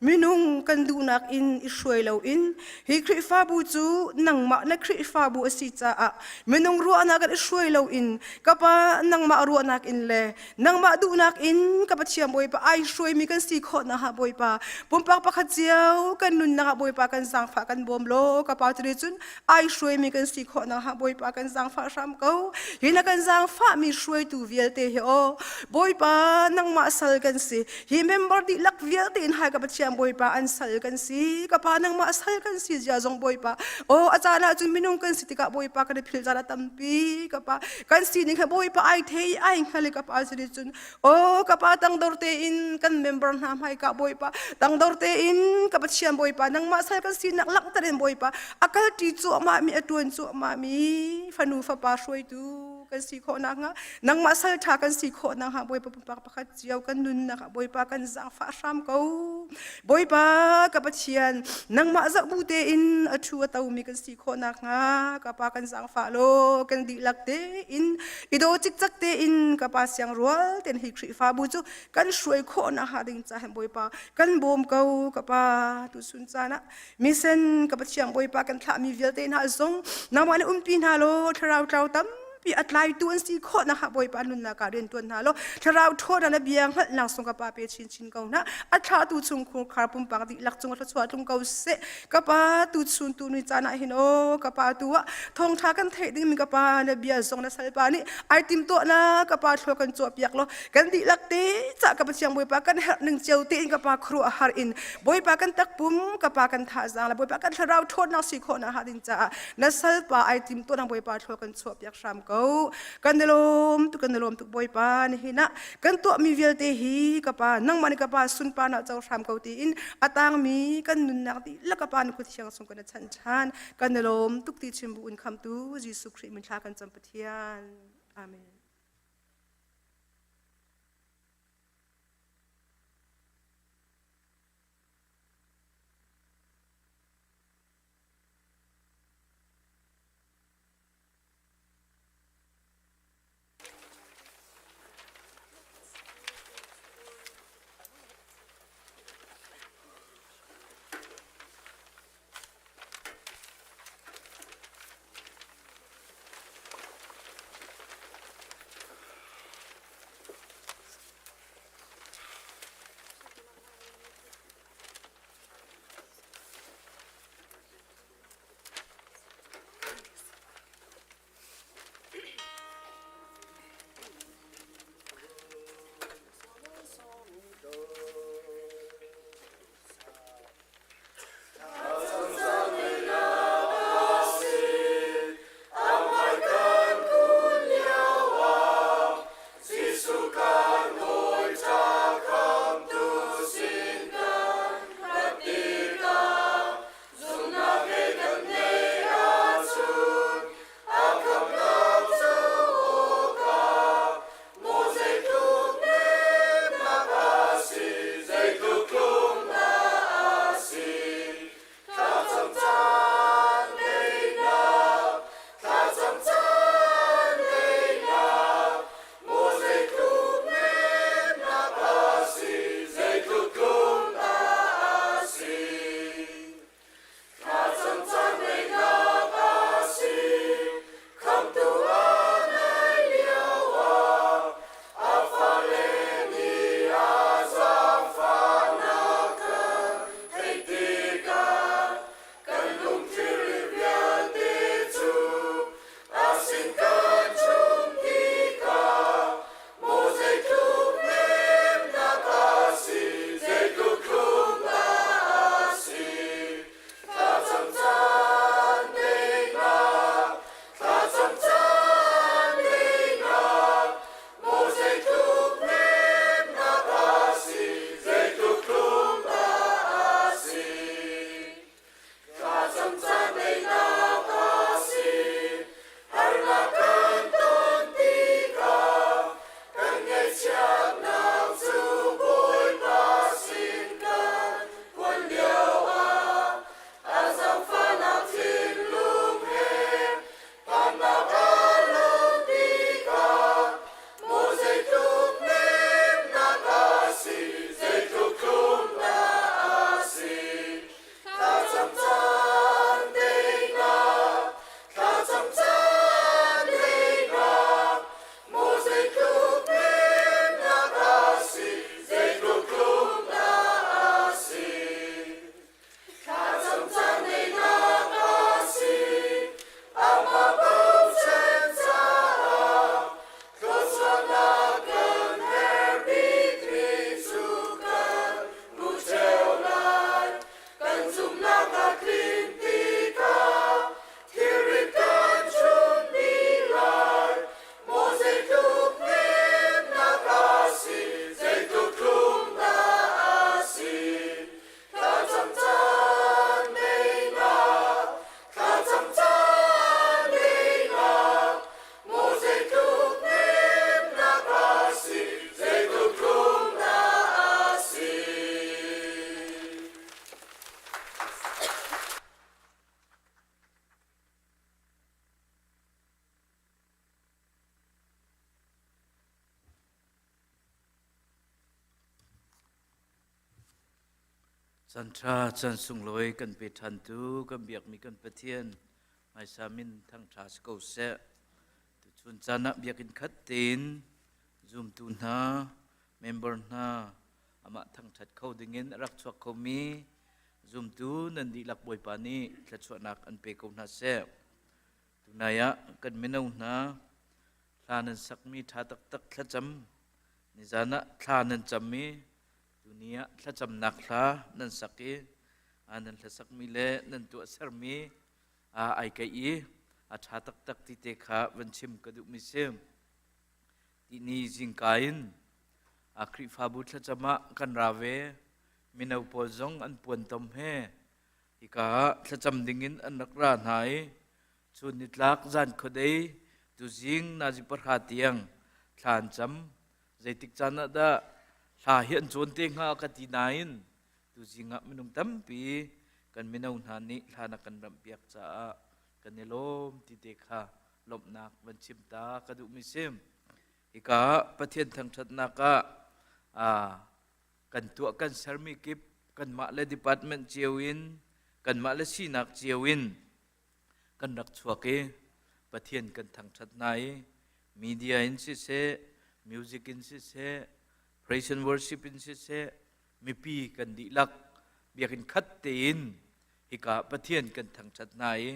Speaker 12: Minung kan duhnak in i hruai loin hi Khrihfabu cu nangmah na Khrihfabu a si caah minung ruahnak in i hruai loin ka Pa nangmah ruahnak in le nangmah duhnak in ka Pathian Bawipa ai hruaimi kan si khawh nakhnga Bawipa pumpak pakhat cio kan nunnak ah Bawipa kan zaangfah kan bawm law ka Pa cu cun ai hruaimi kan si khawh nakhnga Bawipa kan zaangfah hram ko. Hi na kan zaangfahmi hruaitu vialte hi aw Bawipa nangmah sal kan si Hi member dihlak vialte in hai ka Pathian Bawipa an sal kan si. Ka pa nangmah sal kan si zia zong Bawipa. Oh a caan ah cun minung kan si tikah Bawipa kan i phil caan a tampi. Ka pa kan sining he Bawipa ai thei ai hngal i ka pa sini cun oh ka pa tangdor tein kan member hna hmaika Bawipa tangdor tein ka Pathian Bawipa nangmah sal kan sinak langhter in Bawipa a kalṭi cuahmah mi a ṭuan cuahmah mi fanu fapa hruaitu kan si khawh nakhnga nangmah sal ṭha kan si khawh nakhnga Bawipa pumpak pakhat cio kan nunnak ah Bawipa kan zaangfah hram ko. Bawipa ka Pathian nangmah zoh bu tein a ṭhu a tomi kan si khawh nakhnga ka Pa kan zaangfah law kan dihlak tein i daw cikcek tein ka Pa siang rual tein hi Khrihfabu cu kan hruai khawh nakhnga ding ca hin Bawipa kan bawm ko ka Pa tuchun caan ah misen ka Pathian Bawipa kan thlahmi vialte hna zong nangmah nih umpi hna law thlarau tlau tam. tampi a tlaitu an si khawh nakhnga Bawipa nunnak ah rian ṭuan hna law thlarau ṭhawnnak le bia hngalhnak sung ka Pa pe chinchin ko hna. A thlahtu chungkhur khar pumpak dihlak cung thluachuah tlung ko seh. Ka Pa tuchun tu ni caan ah hin aw ka Pa tu ah thawngṭha kan theih dingmi ka Pa na bia zong na salpa nih ai timtuahnak ka Pa thlua kan cuahpiak law kan dihlak te ca ka Pathian Bawipa kan herh ning cio tein ka Pa khuaruah har in Bawipa kan takpum ka Pa kan thazaang le Bawipa kan thlarau ṭhawnnak si khawhnak hnga ding caah na salpa ai timtuahnak Bawipa thlua kan chuahpiak hram ko. Kan i lawm tuk kan i lawm tuk Bawipa nihin ah kan tuahmi vialte hi ka Pa nangmah nih ka Pa sunparnak co hram ko tiin a tangmi kan nunnak dihlak ka Pa na kut thiang chung kan i chanh ṭhan. Kan i lawm tuk ti chim bu in khamtu Jesuh Khrih min thla kan cam Pathian. Amen.
Speaker 13: Chan ṭha chan sunglawi kan pe ṭhantu kan biakmi kan Pathian hmaisa min thangṭha si ko seh. Chun caan ah biakinn khat tein zumtu hna, member hna amah thangṭhat kho dingin a rak chuak khomi zumtu nan dihlak Bawipa nih thluachuahnak an pe ko hna seh. Tunai ah kan mino hna hla nan sakmi ṭha taktak thlacam nizan ah thla nan cam i tuni ah thlacamnak hla nan sak i nan hlasakmi le nan tuahsermi ai keih i a ṭha taktak ti te kha van chim ka duhmi si. Tihni zingka in a Khrihfabu thlacam ah kan ra ve. Mino pawl zong an puantom he hika ah thlacam dingin an rak ra hna i chun nitlak zan khuadei tuzing nazi pahra tiang thla an cam. Zeitik caan ah dah hla hi an cawn te hnga ka ti nain tuzing ah minung tampi kan mino hna nih hla na kan ramhpiak caah kan i lawm ti te kha lawmhnak van chim ta ka duhmi si. Hika ah Pathian thangṭhatnak ah kan tuah kan sermi kip kanmah le department cio in kanmah le sinak cio in kan rak chuak i Pathian kan thangṭhat hna i media in siseh music in siseh praise and worship in siseh mipi kan dihlak biakinn khat tein hika Pathian kan thangṭhat hna i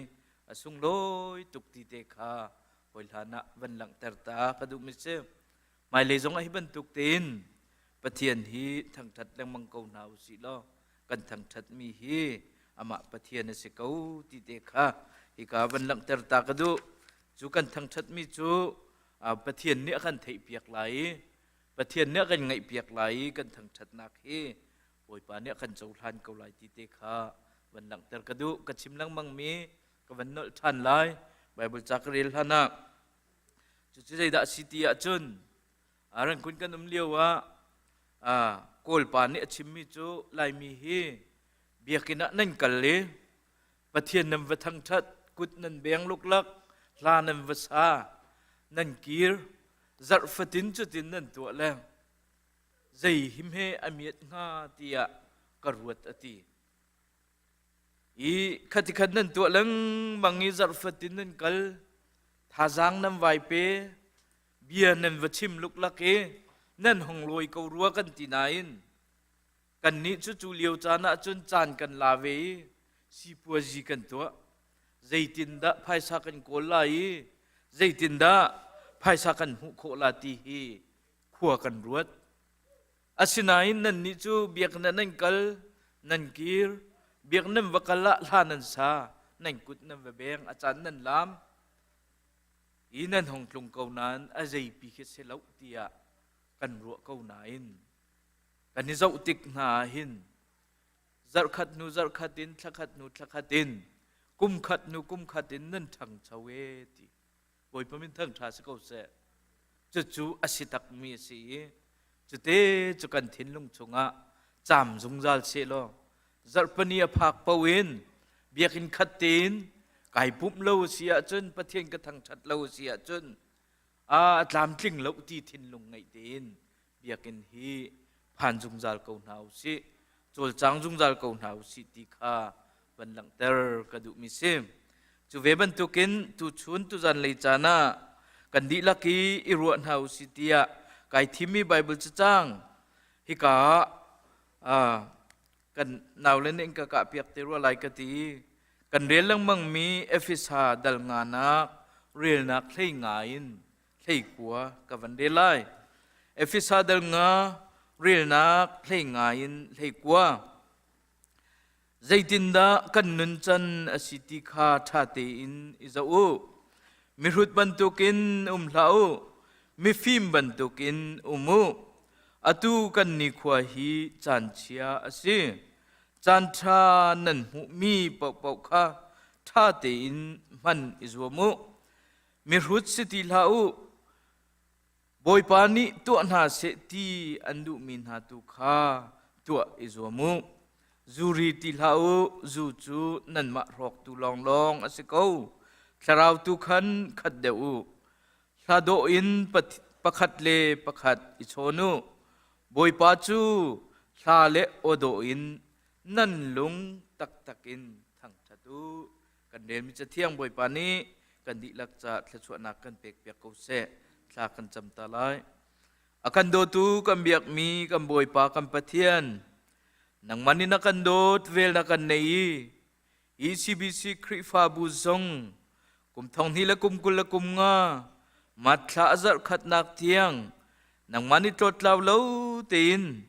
Speaker 13: a sunglawi tuk ti te kha hawi hlan ah van langhter ta ka duhmi si. Hmailei zong ah hi bantuk tein Pathian hi thangṭhat lengmang ko hna usih law kan thangṭhatmi hi amah Pathian a si ko ti te kha hika van langhter ta ka duh. Cu kan thangṭhatmi cu Pathian nih a kan theihpiak lai i Pathian nih a kan ngaihpiak lai i kan thangṭhatnak hi Bawipa nih a kan cohlan ko lai ti te kha van langhter ka duh. Ka chim lengmangmi ka van nolh ṭhan lai. Bible ca ka rel hlan ah cucu zeidah a si ti ahcun Rangkun kan um lio ah Kawlpa nih a chimmi cu Laimi hi biakinn ah nan kal i Pathian nan va thangṭhat, kut nan beng luklak, hla nan va sa, nan kir, zarh fatin cutin nan tuah le zei hi hme a miat hnga tiah ka ruat a ti. I khatikhat nan tuah lengmang i zarh fatin nan kal, thazaang nan vai pe, bia nan va chim luklak i nan hong lawi ko rua kan ti nain kannih cu cu lio caan ah cun caan kan la ve i sipuazi kan tuah. Zeitindah phaisa kan kawl lai i zeitindah phaisa kan hmuh khawh la ti hi khua kan ruat. Asinain nannih cu biakinn ah nan kal, nan kir, biakinn nan va kal ah hla nan sa, nan kut nan va beng, a caan nan laam i nan hong tlung ko nain a zeipi khi si lo tiah kan ruah ko nain kan i zoh tik hna ah hin zarhkhat hnu zarhkhat in thlakhat hnu thlakhat in kumkhat hnu kumkhat in nan ṭhangcho e ti Bawipa min thangṭha si ko seh. Cucu a si takmi a si i cute cu kan thinlung chungah caam zungzal seh law zarhpini a phak paoh in biakinn khat tein kai pumh lo a si ahcun Pathian ka thangṭhat lo a si ahcun a tlamtling lo ti thinlung ngeih tein biakinn hi phan zungzal ko hna u sih cawlcang zungzal ko hna u sih ti kha van langhter ka duhmi si. Cu ve bantukin tuchun tuzan lei caan ah kan dihlak i i ruah hna u sih tiah kai thimmi Bible cacang hika ah kan naule nih ka kah piak te rua lai ka ti kan rel lengmang mi Efesa dal nga nak relnak hlei nga in hlei kua ka van rel lai. Efesa dal nga relnak hlei nga in hlei kua. Zeitindah kan nuncan a si ti kha ṭha tein i zoh u. Mihrut bantukin um hlah u, mifim bantukin um u. Atu kan nikhua hi caan chia a si. Caan ṭha nan hmuhmi paohpaoh kha ṭha tein hman i zuam u. Mihrut si ti hlah u, Bawipa nih tuah hna seh ti an duhmi hna tu kha tuah i zuam u. Zu ri ti hlah u, zu cu nanmah hrawktu lawnglawng a si ko. Thlarau tu khan khat deuh u. Hla dawh in pakhat le pakhat i chawn u. Bawipa cu hla le aw dawh in nan lung taktak in thangṭhat u. Kan relmi Cathiang Bawipa nih kan. Kan dihlak ca thluachuahnak kan pek piak ko seh. Thla kan cam ta lai. A kan dawtu kan biakmi kan Bawipa kan Pathian, nangmah nih na kan dawt, vel na kan nei i ECBC Khrihfabu zong kum thong hnih le kum 20 le kum nga matthla a zarh khatnak tiang nangmah nih tlawttlau lo tein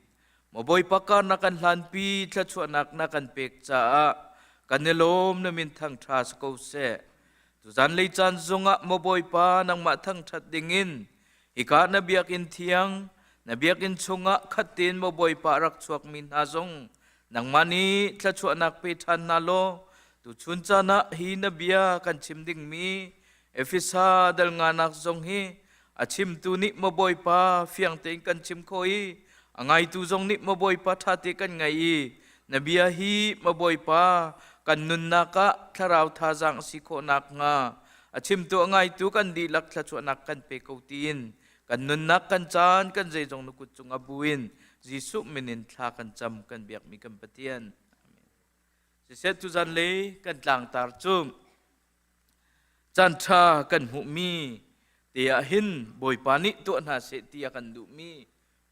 Speaker 13: maw Bawipa kar na kan hlanpi thluachuahnak na kan pek caah kan i lawm na min thangṭha si ko seh. Tuzan lei caan zongah maw Bawipa nangmah thangṭhat dingin hika na biakinn thiang na biakinn chungah khat tein maw Bawipa rak chuakmi hna zong nangmah nih thluachuahnak pe ṭhan hna law tuchun caan ah hi na bia kan chim dingmi Efesa dal nganak zong hi a chimtu nih maw Bawipa fiang tein kan chim khawh i a ngaitu zong nih maw Bawipa ṭha te kan ngai i na bia hi maw Bawipa kan nunnak ah thlarau thazaang a si khawh nakhnga a chimtu a ngaitu kan dihlak thluachuahnak kan pe ko tiin kan nunnak kan caan kan zeizong na kut cung a buin Jesuh min in thla kan cam kan biakmi kan Pathian. Amen. Siseh tuzan le kan tlangtar cu Caanṭha kan hmuhmi te ah hin Bawipa nih tuah hna seh ti a kan duhmi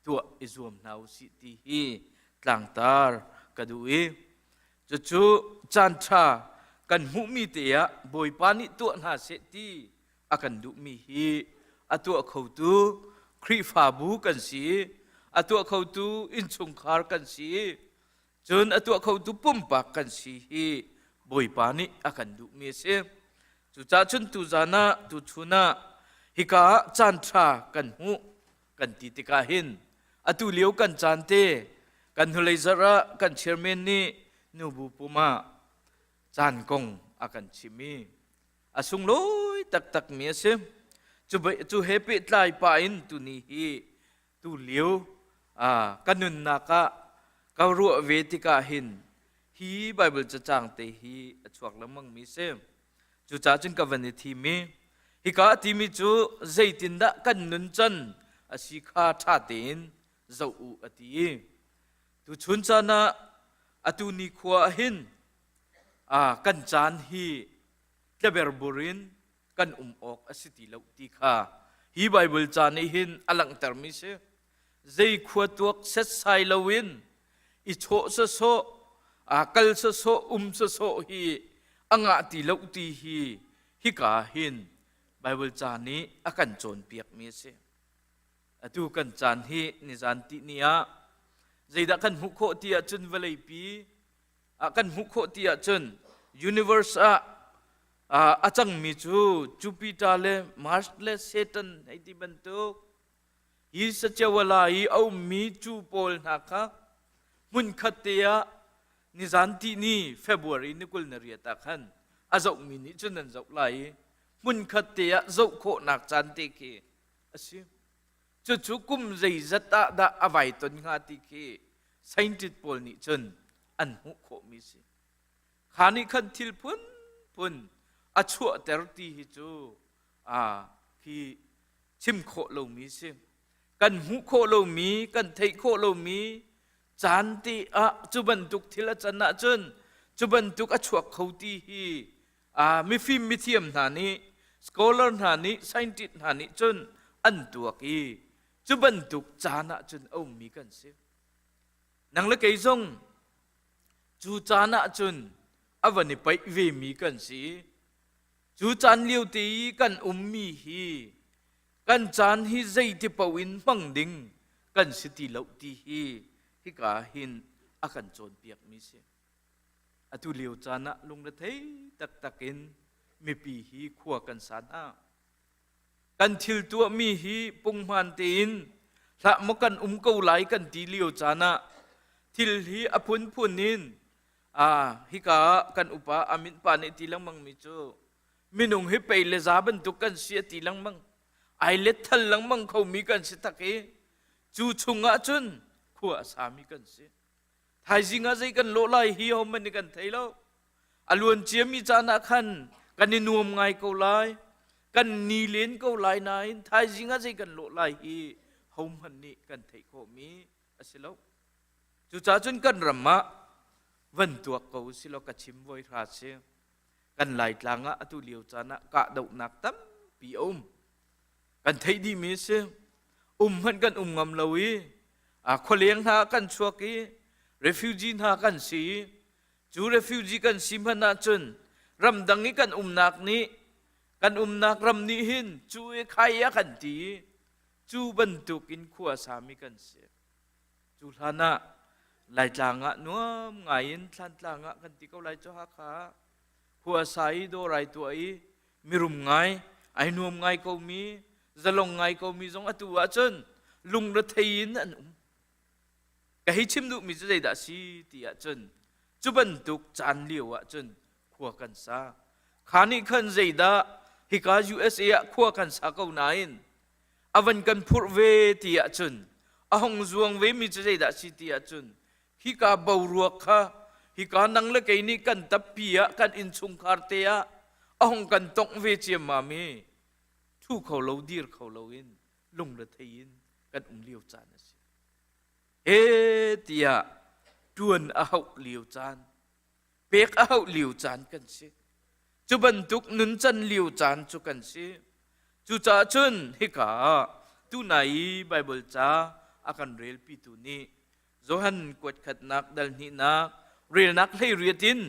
Speaker 13: tuah i zuam hna u sih ti hi tlangtar ka duh i cucu caanṭha kan hmuhmi te ah Bawipa nih tuah hna seh ti a kan duhmi hi a tuah khotu Khrihfabu kan si a tuah khotu innchungkhar kan si Cun a tuah khotu pumpak kan si hi Bawipa nih a kan duhmi a si. Cucaah cun tuzan ah tuchun ah hika ah caan ṭha kan hmuh kan ti tikah hin atu lio kan caan te kan hnulei zarh ah kan chairman nih nubu pum ah caan kong a kan chim i a sunglawi taktakmi a si. Cu he pehtlai pah in tuni hi tu lio ka nunnak ah ka ruah ve tikah hin hi Bible cacang te hi a chuak lengmang mi si. Cucaah cun ka van i thim i hika a timi cu zeitindah kan nun can a si kha ṭha tein zoh u a ti i tuchun caan ah atu nikhua ah hin kan caan hi tleberbur in kan um awk a si ti lo ti kha hi Baibal ca nih hin a langhtermi si. Zei khua tuak setsai loin i chawh sawsawh, aa kal sawsawh, um sawsawh hi a ngah ti lo ti hi hika hin Baibal ca nih a kan cawnpiakmi a si. Atu kan caan hi nizan ti ni ah zeidah kan hmuh khawh ti ahcun vawleipi ah kan hmuh khawh ti ahcun universe ah a cangmi cu Jupiter le Mars le Saturn hei ti bantuk hi sacewala i a ummi cu pawl hna kha hmunkhat te ah nizan ti ni February ni 28 ah khan a zohmi nih cun an zoh lai i hmunkhat te ah zoh khawhnak caan te khi a si. Cucu kum zeizat ah dah a vai ton hnga ti khi scientist pawl nih cun an hmuh khawhmi si. Kha nih khan thil phunphun a chuahter ti hi cu khi chim khawh lomi si. Kan hmuh khawh lomi, kan theih khawh lomi caan te ah cu bantuk thil a can ahcun cu bantuk a chuak kho ti hi mifim mithiam hna nih scholar hna nih scientist hna nih cun an tuak i cu bantuk caan ah cun a ummi kan si. Nang le kei zong Cu caan ah cun a van i paih vemi kan si. Cu caan lio te i kan ummi hi kan caan hi zeiti paoh in hmang ding kan si ti lo ti hi hika hin a kan cawnpiakmi si. Atu lio caan ah lungrethei taktak in mipi hi khua kan sa hna. Kan thil tuahmi hi punghman tein hlah maw kan um ko lai kan ti lio caan ah thil hi a phunphun in hika ah kan upa Amit pa nih ti lengmang mi cu minung hi pei le za bantuk kan si a ti lengmang ai let thal lengmang khomi kan si tak i cu chungah cun khua a sami kan si. Thaizing ah zei kan lawh lai hi hohmanh nih kan thei lo. A luan ciami caan ah khan kan i nuam ngai ko lai, kan ni len ko lai nain thaizing ah zei kan lawh lai hi hohmanh nih kan theih khawhmi a si lo. Cucaah cun kan ram ah van tuak ko si law ka chim voi hra si. Kan Laitlang ah atu lio caan ah kahdohnak tampi a um. Kan theih dihmi a si. Um hmanh kan um ngam lo i khualeng hna kan chuak i refugee hna kan si i cu refugee kan si hmanh ahcun ramdang i kan umnak nih kan umnak ram nih hin cu i khai a kan ti i cu bantuk in khua sami kan si. Cu hlan ah Laitlang ah nuam ngai in Thlantlang ah kan ti ko lai cu Hakha ah khua sa i dawr ai tuah i mirum ngai ai nuam ngai komi zalong ngai komi zong atu ahcun lungrethei in an um. Ka hei chim duhmi cu zeidah a si ti ahcun cu bantuk caan lio ahcun khua kan sa. Kha nih khan zeidah hika USA ah khua kan sa ko nain a van kan phurh ve ti ahcun a hong zuang ve mi cu zeidah si ti ahcun hika boruak kha hika nang le kei nih kan tappi ah kan innchungkhar te ah a hong kan tongh ve ciammam i thu kho lo dir kho lo in lungrethei in kan um lio caan a si. He tiah tuan a hauh lio caan pek a hauh lio caan kan si. Cu bantuk nuncan lio caan cu kan si. Cucaah cun hika ah tunai i Baibal ca a kan relpitu nih Johan kuat khatnak dal hnihnak relnak 18 in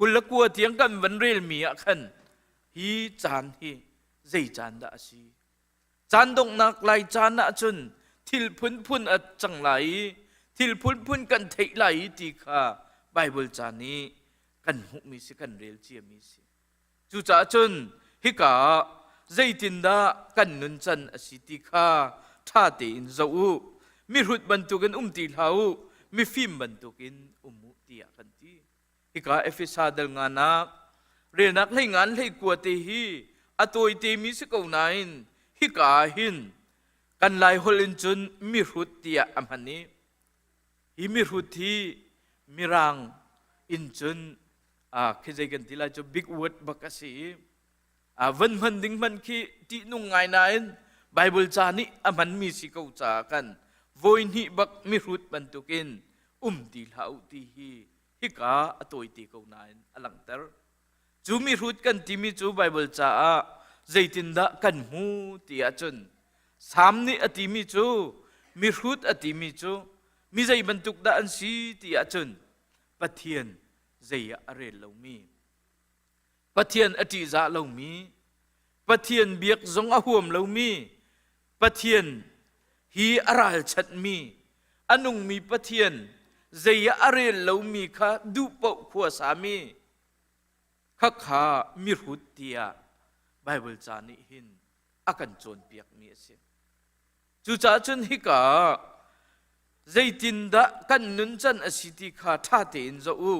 Speaker 13: 29 tiang kan van relmi ah khan hi caan hi zei caan dah a si? Caan donghnak lai caan ahcun thil phunphun a cang lai i thil phunphun kan theih lai i ti kha Baibal ca nih kan hmuhmi si kan rel ciami si. Cucaah cun hika ah zeitindah kan nuncan a si ti kha ṭha tein zoh u. Mihrut bantukin um ti hlah u, mifim bantukin um u tiah kan ti. Hika Efesa dal nganak relnak hlei ngan hlei kua te hi a tawite mi si ko nain hika ah hin kan Lai holh in cun mihrut tiah a hman i hi mihrut hi mirang in cun khi zei kan ti lai cu big word bak a si i van hman ding hman khi ṭihnung ngai nain Bible ca nih a hmanmi si ko caah kan vawi hnih bak mihrut bantukin um ti hlah u ti hi hika a tawite ko nain a langhter. Cu mihrut kan timi cu Bible caah zeitindah kan hmu ti ahcun Salm nih a timi cu mihrut a timi cu mi zei bantuk dah an si ti ahcun Pathian zei ah a rel lomi Pathian a ṭihzah lomi Pathian biak zong a huam lomi Pathian hi a ralchanhmi a nungmi Pathian zei ah a rel lomi kha duh paoh khua sami khakha mihrut tiah Baibal ca nih hin a kan cawnpiakmi a si. Cucaah cun hika ah zeitindah kan nuncan a si ti kha ṭha tein zoh u.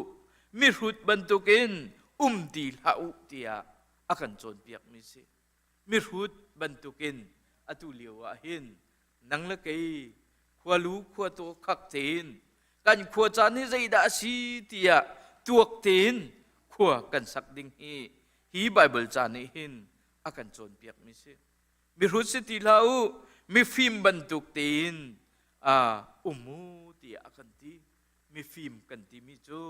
Speaker 13: Mihrut bantukin um ti hlah u tiah a kan cawnpiakmi si. Mihrut bantukin atu lio ah hin nang le kei khualu khuataw khak tein kan khua caan hi zeidah a si tiah tuak tein khua kan sak ding hi hi Baibal ca nih hin a kan cawnpiakmi si. Mihrut si ti hlah u, mifim bantuk tein um u tiah a kan ti. Mifim kan timi cu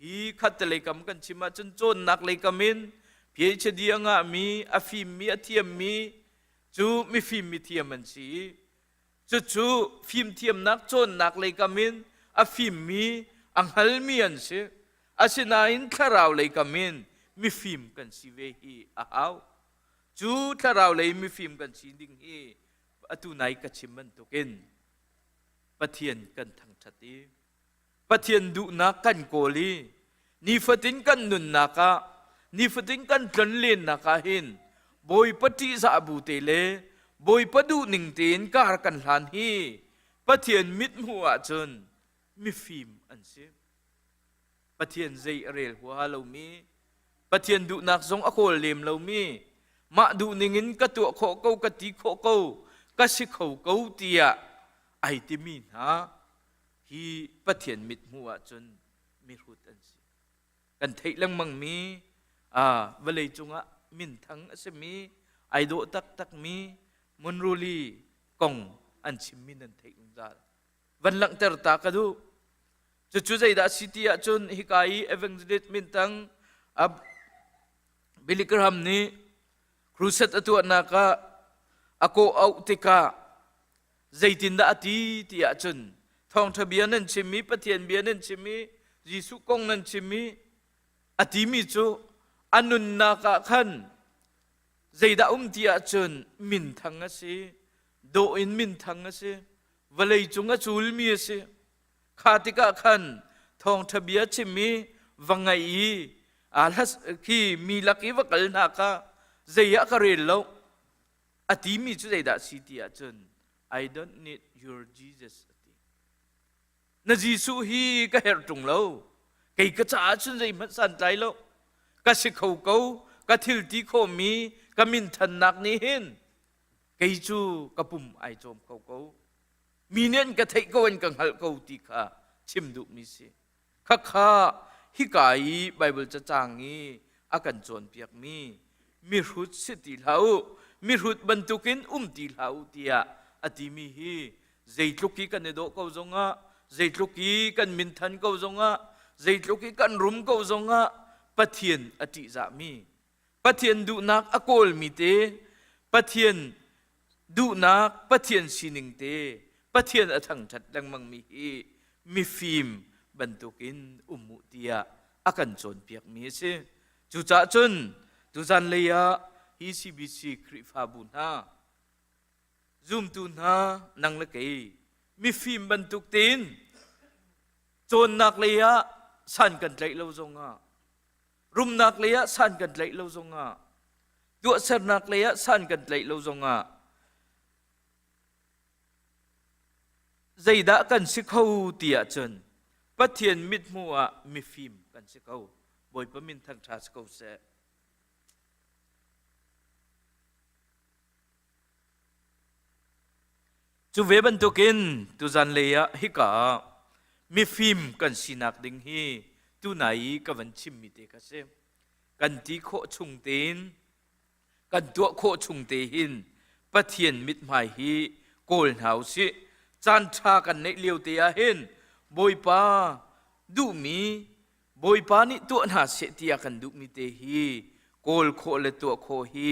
Speaker 13: hi khattelei kam kan chim ahcun cawnnak lei kam in PhD a ngahmi, a fimmi, a thiammi cu mifim mithiam an si i cucu fimthiamnak cawnnak lei kam in a fimmi, a hngalmi an si. Asinain thlarau lei kam in mifim kan si ve hi a hau. Cu thlarau lei mifim kan si ding hi atu nai ka chim bantukin Pathian kan thangṭhat i Pathian duhnak kan kawl i nifatin kan nunnak ah nifatin kan tlonlennak ah hin Bawipa ṭihzah bu te le Bawipa duhning tein kar kan hlan hi Pathian mithmuh ahcun mifim an si. Pathian zei a rel huaha lomi, Pathian duhnak zong a kawl lem lomi, mah duhning in ka tuah khawh ko, ka ti khawh ko, ka si kho ko tiah ai timi hna hi Pathian mithmuh ahcun mihrut an si. Kan theih lengmangmi vawlei cungah minthang a simi, ai dawh taktakmi Munruli kong an chimmi nan theih zungzal. Van langhter ta ka duh. Cucu zeidah a si ti ahcun hika i evangelist mintang. Billy Graham nih crusade a tuahnak ah a kawh auh tikah zeitindah a ti ti ahcun thawngṭha bia nan chimmi Pathian bia nan chimmi Jesuh kong nan chimmi a timi cu a nunnak ah khan zeidah um ti ahcun minthang a si dawh in minthang a si vawlei cung a culmi a si kha tikah khan thawngṭha bia chimmi va ngaih i khi mi lak i va kal hna kha zei ah ka rel lo a timi cu zeidah si ti ahcun I don't need your Jesus a ti na Jesuh hi ka herh ṭung lo kei ka caah cun zeihmanh santlai lo ka si kho ko ka thil ti khawhmi ka minthannak nih hin kei cu ka pum ai cawm kho ko mi nih an ka theih ko an ka hngalh ko ti kha chim duhmi si khakha hika i Bible cacang i a kan cawnpiakmi mihrut si ti hlah u mihrut bantukin um ti hlah u tiah a timi hi zeitluk i kan i dawh ko zongah zeitluk i kan minthan ko zongah zeitluk i kan rum ko zongah Pathian a ṭihzahmi Pathian duhnak a kawlmi te Pathian duhnak Pathian sining te Pathian a thangṭhat lengmangmi hi mifim bantukin um u tiah a kan cawnpiakmi a si. Cucaah cun tuzan lei ah hi CBC Khrihfabu hna zumtu hna nang le kei mifim bantuk tein cawnnak lei ah san kan tlaih lo zongah rumnak lei ah san kan tlaih lo zongah tuahsernak lei ah san kan tlaih lo zongah zeidah kan si kho ti ahcun Pathian mithmuh ah mifim kan si ko Bawipa min thangṭha si ko seh Cu ve bantukin tuzan lei ah hika ah mifim kan sinak ding hi tunai i ka van chimmi te kha si. Kan ti khawh chung tein, kan tuah khawh chung te hin Pathian mithmai hi kawl hna u sih. Caan ṭha kan neih lio te ah hin Bawipa duhmi Bawipa nih tuah hna seh tiah kan duhmi te hi kawl khawh le tuah khawh hi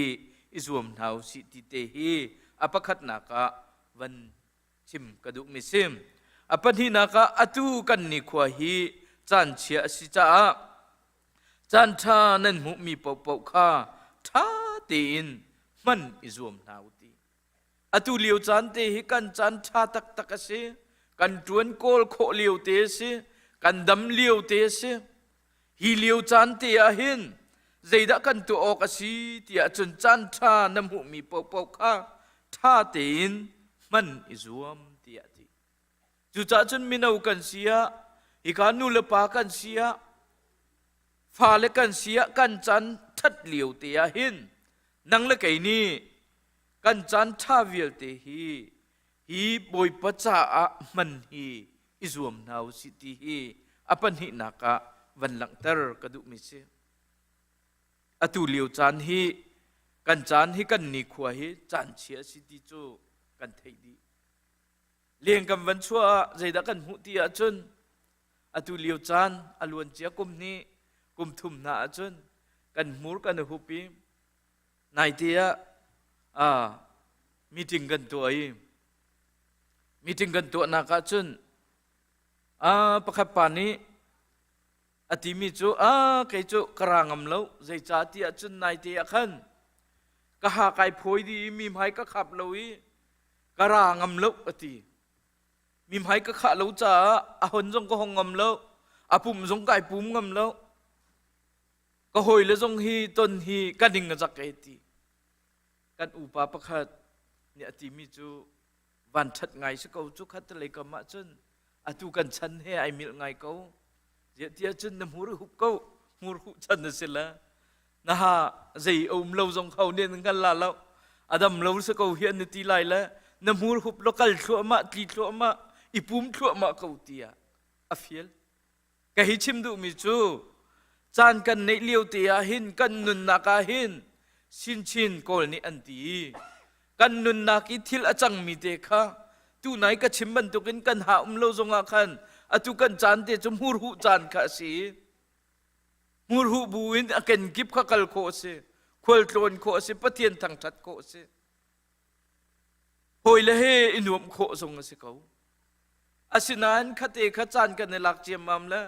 Speaker 13: i zuam hna u sih ti te hi a pakhatnak ah van chim ka duhmi si. A pahnihnak ah atu kan nikhua hi caan chia a si caah caan ṭha nan hmuhmi paohpaoh kha ṭha tein hman i zuam hna u ti. Atu lio caan te hi kan caan ṭha taktak a si. Kan ṭuan kawl khawh lio te a si. Kan dam lio te a si. Hi lio caan te ah hin zeidah kan tuah awk a si tiah cun caan ṭha na hmuhmi paohpaoh kha ṭha tein hman i zuam tiah a ti. Cucaah cun mino kan si ah, hika nu le pa kan si ah, fale kan si ah kan caan ṭhat lio te ah hin nang le kei nih kan caan ṭha vialte hi hi Bawipa caah hman hi i zuam hna u sih ti hi a pahnihnak ah van langhter ka duhmi si. Atu lio caan hi kan caan hi kan nikhua hi caan chia a si ti cu kan theih dih. Leng kan van chuah ah zeidah kan hmuh ti ahcun atu lio caan a luan cia kum hnih kum thum hna ahcun kan hmur kan i hup i naite ah meeting kan tuah i meeting kan tuahnak ahcun pakhat pa nih a timi cu a kei cu ka ra ngam lo zeicah ti ahcun naite ah khan ka ha kai phawi dih i mi hmai ka khap lo i ka ra ngam lo a ti mi hmai ka khah lo caah a hon zong ka hong ngam lo a pum zong kai pum ngam lo ka hawile zong hi ton hi ka ning a zak e ti kan upa pakhat nih a timi cu van ṭhat ngai si ko cu khat lei kam ah cun atu kan chan he ai milh ngai ko ziah tiah cun na hmur hup ko hmur huh chan na si la na ha zei a um lo zong kho nih nan hngal la lo adam lo si ko hi an ti lai le na hmur hup lo kal thluahmah tli thluahmah i pum thluahmah ko tiah a fial Ka hi chim duhmi cu caan kan neih lio te ah hin kan nunnak ah hin chinchin Kawl nih an ti i kan nunnak i thil a cangmi te kha tunai ka chim bantukin kan ha um lo zongah khan atu kan caan te cu hmurhuh caan kha a si i hmurhuh bu in a kenkip kha kal khawh a si. Khualtlawn khawh a si, Pathian thangṭhat khawh a si. Hawile he i nuamh khawh zong a si ko. Asinain khate kha caan kan i lak ciammam le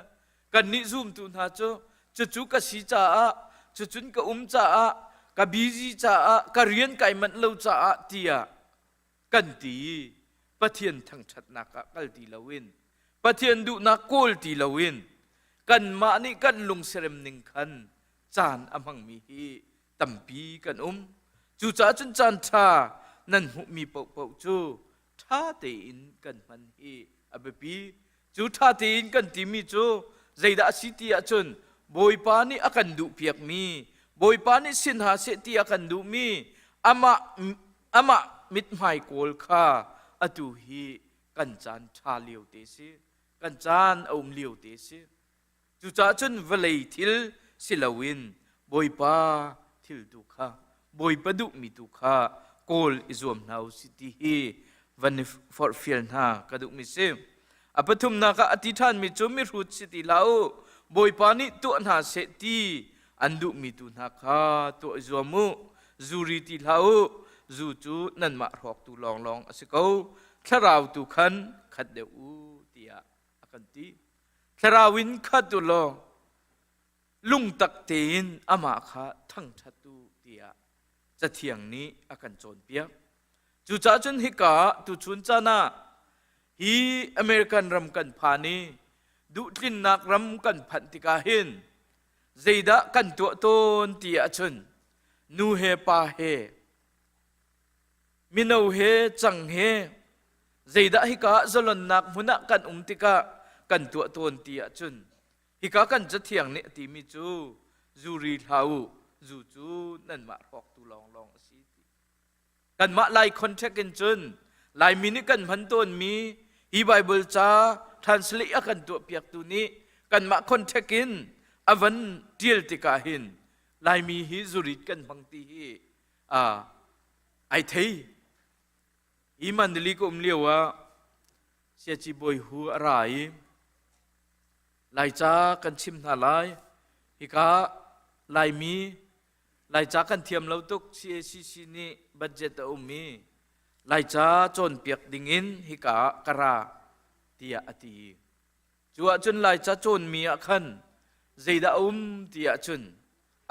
Speaker 13: kannih zumtu hna cu cucu ka si caah, cucun ka um caah, ka busy caah, ka rian kai manh lo caah tiah kan ti i Pathian thangṭhatnak ah kal ti loin Pathian duhnak kawl ti loin kanmah nih kan lungserem ning khan caan a hmangmi hi tampi kan um. Cucaah cun caan ṭha nan hmuhmi paohpaoh cu ṭha tein kan hman hi a biapi. Cu ṭha tein kan timi cu zeidah a si ti ahcun Bawipa nih a kan duhpiakmi, Bawipa nih sin hna seh ti a kan duhmi, amah amah mithmai kawl kha atu hi kan caan ṭha lio te si, kan caan a um lio te si. Cucaah cun vawlei thil si loin Bawipa thil tu kha, Bawipa duhmi tu kha kawl i zuam hna u sih ti hi van i forhfial hna ka duhmi si. A pathumnak ah a ti ṭhanmi cu mihrut si ti hlah u, Bawipa nih tuah hna seh ti an duhmi tu hna kha tuah i zuam u. Zuri ti hlah u, zu cu nanmah hrawktu lawnglawng a si ko, thlarau tu khan khat deuh u tiah a kan ti. Thlarau in khat u law lungtak tein amah kha thangṭhat u tiah Cathiang nih a kan cawnpiak. Cucaah cun hika ah tuchun caan ah hi American ram kan phan i duhtlinnak ram kan phanh tikah hin zeidah kan tuah tawn ti ahcun nu he pa he mino he cang he Zeidah hika ah zalonnak hmun ah kan um tikah kan tuah tawn ti ahcun hika kan cathiang nih a timi cu zu ri hlah u, zu cu nanmah hrawktu lawnglawng a si ti. Kanmah Lai contract in cun Laimi nih kan hman tawnmi hi Bible ca translate a kan tuahpiaktu nih kanmah contract in a van ṭial tikah hin Laimi hi zurit kan hmang ti hi ai thei. Hi Mandali ka um lio ah Siaci Bawi Hu a ra i Laica kan chim hna lai. Hika Laimi Laica kan thiam lo tuk CACC nih budget a um i Laica cawnpiak dingin hika ah ka ra tiah a ti. Cu ahcun Laica cawnmi ah khan zeidah a um ti ahcun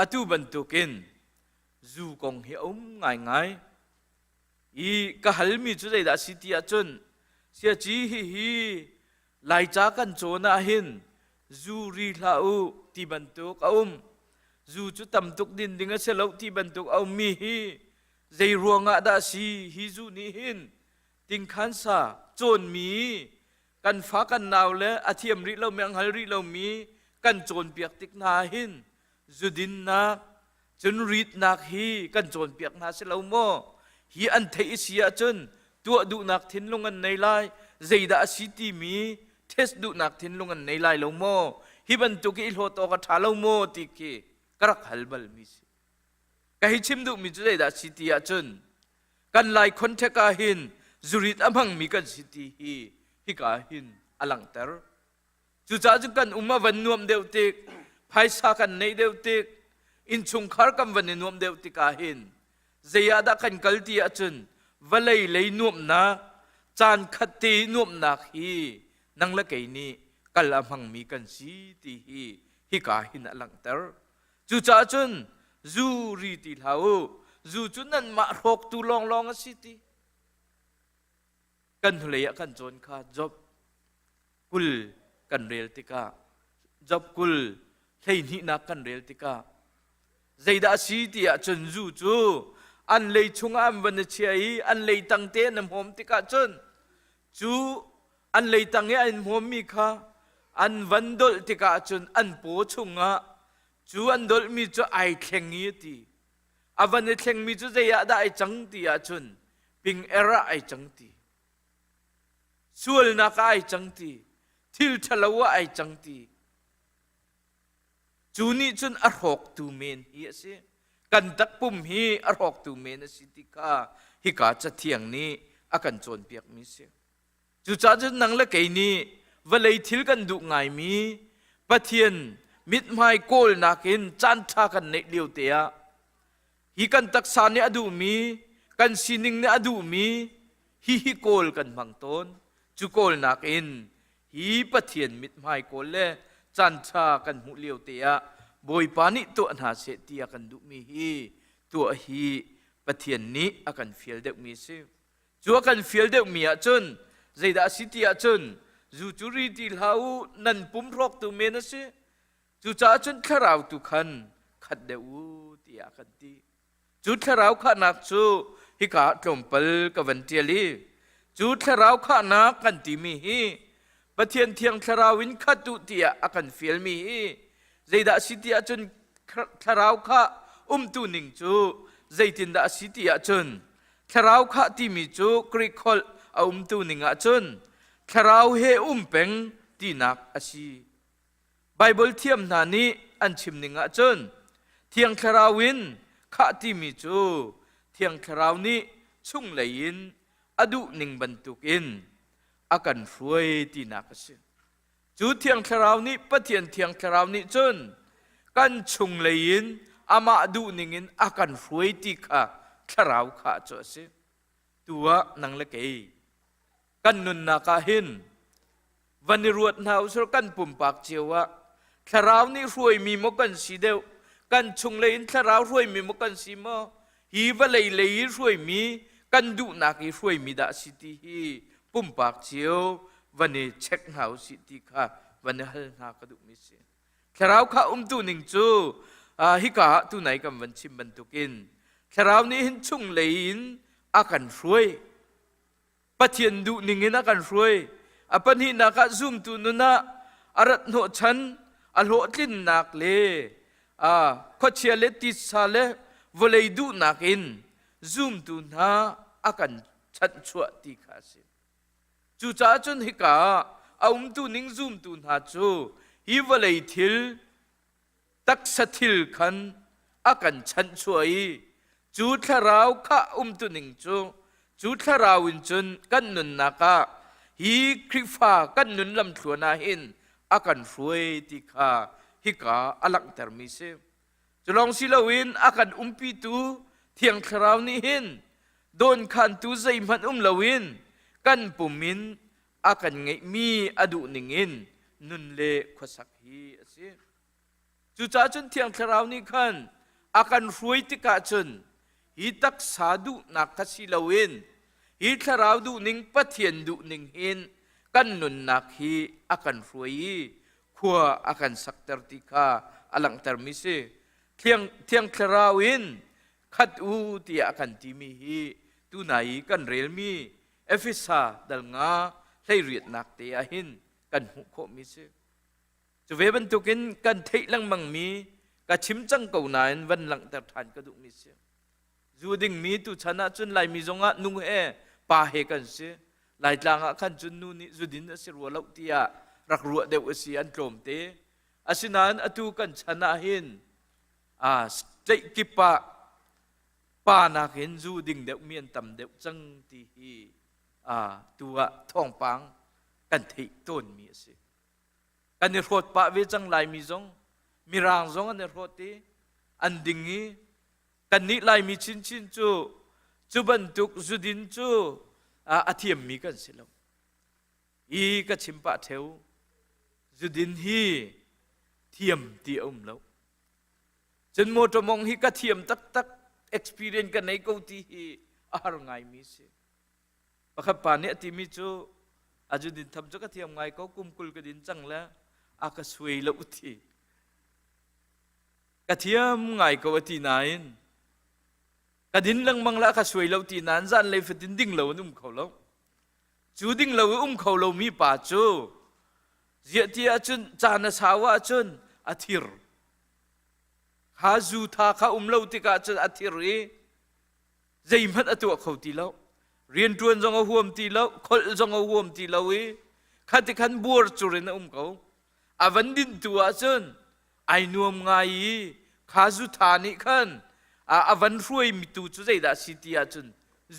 Speaker 13: atu bantukin zu kong hi a um ngaingai. I ka halmi cu zeidah a si ti ahcun siaci hihi Laica kan cawn ahhin zu ri hlah u ti bantuk a um. Zu cu tam tuk din ding a si lo ti bantuk a ummi hi zei ruangah dah a si hi zu nih hin tingkhan sa cawnmi kan fa kan nau le a thiam rih lomi a hngal rih lomi kan cawnpiak tik hna hin zudinnak cun ritnak hi kan cawnpiak hna si lo maw hi an theih i si ahcun tuah duhnak thinlung an nei lai zeidah a si timi test duhnak thinlung an nei lai lo maw hi bantuk i hlawt awk a ṭha lo maw ti khi ka rak hal balmi si ka hi chim duhmi cu zeidah a si ti ahcun kan lai contact ah hin zurit a hmangmi kan si ti hi hika hin a langhter Cucaah cun kan um a van nuam deuh tik, phaisa kan neih deuh tik, innchungkhar kan van i nuam deuh tikah hin zei ah dah kan kal ti ahcun vawlei lei nuamhnak, caan khat te i nuamhnak hi nang le kei nih kal a hmangmi kan si ti hi hika hin a langhter. Cucaah cun zu ri ti hlah u, zu cu nanmah hrawktu lawnglawng a si ti. Kan hnulei ah kan cawn kha Job 20 kan rel tikah Job 20 hleihnihnak kan rel tikah zeidah a si ti ahcun zu cu an lei chungah an van i chia i an lei tang te an hmawm tikah cun cu an lei tang i an hmawmmi kha an van dolh tikah cun an paw chungah cu an dolhmi cu ai thleng i a ti a van i thlengmi cu zei ah dah ai cang ti ahcun ping er ah ai cang ti sualnak ah ai cang ti thil ṭhalo ah ai cang ti cu nih cun a hrawktu men hi a si kan takpum hi a hrawktu men a si ti kha hika cathiang nih a kan cawnpiakmi si cucaah cun nang le kei nih vawlei thil kan duh ngaimi Pathian mithmai kawlnak in caan ṭha kan neih lio te ah. Hi kan taksa nih a duhmi, kan sining nih a duhmi, hihi kawl kan hmang tawn. Cu kawlnak in hi Pathian mithmai kawl le caanṭha kan hmuh lio te ah Bawipa nih tuah hna seh ti a kan duhmi hi tuah hi Pathian nih a kan fial deuhmi a si. Cu a kan fial deuhmi ahcun zeidah a si ti ahcun zu cu ri ti hlah u nan pum hrawktu men a si. Cucaah cun thlarau tu khan khat deuh u tiah a kan ti. Cu thlarau khahnak cu hika ah tlawmpal ka van ṭial i cu thlarau khahnak kan timi hi Pathian thiang thlarau in khat u tiah a kan fialmi hi zeidah a si ti ahcun thlarau khah umtu ning cu zeitindah a si ti ahcun thlarau khah timi cu Greek holh a umtu ning ahcun thlarau he um peng tinak a si. Baibal thiam hna nih an chim ning ahcun Thiang Thlarau in khah timi cu Thiang Thlarau nih chunglei in a duh ning bantukin a kan hruai tinak a si. Cu Thiang Thlarau nih Pathian Thiang Thlarau nih cun kan chunglei in amah duh ning in a kan hruai ti kha Thlarau khah cu a si. Tu ah nang le kei kan nunnak ah hin van i ruat hna usur kan pumpak cio ah thlarau nih hruaimi maw kan si deuh kan chunglei in thlarau hruaimi maw kan si maw hi vawlei lei i hruaimi kan duhnak i hruaimi dah si ti hi pumpak cio van i check hna usih ti kha van i hal hna ka duhmi si thlarau kha umtu ning cu hika ah tunai kan van chim bantukin thlarau nih hin chunglei in a kan hruai Pathian duh ning in a kan hruai. A pahnihnak ah zumtu nun ah a rat hnawhchan, a hlawhtlinnak le a khuachia le titsa le vawlei duhnak in zumtu hna a kan chanhchuah ti kha a si. Cucaah cun hika ah a umtu ning zumtu hna cu hi vawlei thil taksa thil khan a kan chanhchuah i cu thlarau kha umtuning cu cu thlarau in cun kan nunnak ah hi Khrihfa kan nun lamthluan ah hin a kan hruai ti kha hika a langhtermi si. Cu lawng si loin a kan umpitu Thiang Thlarau nih hin dawnkhantu zeihmanh um loin kan pum in a kan ngeihmi a duh ningin nun le khuasak hi a si. Cucaah cun Thiang Thlarau nih khan a kan hruai tikah cun hi taksa duhnak kha si loin hi thlarau duhning Pathian duhning hin kan nunnak hi a kan hruai i khua a kan sakter ti kha a langhtermi si. Thiang, Thiang Thlarau in khat u tiah a kan timi hi tunai i kan relmi Efesa dal nga hleiriatnak te ah hin kan hmuh khawhmi si. Cu ve bantukin kan theih lengmangmi ka chim cang ko nain van langhter ṭhan ka duhmi si. Zu dingmi tuchan ahcun Laimi zongah nu he pa he kan si. Laitlang ah khan cun nu nih zudin a si rua lo tiah rak ruah deuh a si an tlawmte. Asinain atu kan chan ah hin state kip ah pa nakin zu ding deuhmi an tam deuh cang ti hi tu ah thawngpang kan theih tawnmi a si. Kan i hrawt pah ve cang Laimi zong, Mirang zong an i hrawt i an ding i kannih Laimi chinchin cu cu bantuk zudin cu a thiammi kan si lo. I ka chim pah ṭheo, zudin hi thiam ti a um lo. Cun motor mong hi ka thiam taktak, experience ka nei ko ti hi a har ngaimi si. Pakhat pa nih a timi cu a zudin tham cu ka thiam ngai ko kum 20 ka din cang le a ka suai lo ti. Ka thiam ngai ko a ti nain ka din lengmang le a ka suai lo ti nain zanlei fatin ding lo an um kho lo. Cu ding lo i um kho lomi pa cu ziah ti ahcun caan a sau ahcun a thir. Kha zu tha kha um lo tikah cun a thir i zeihmanh a tuah kho ti lo rianṭuan zong a huam ti lo kholh zong a huam ti lo i khati khan buar cur in a um ko a van din tu ahcun ai nuam ngai i kha zu tha nih khan a van hruai mi tu cu zeidah si ti ahcun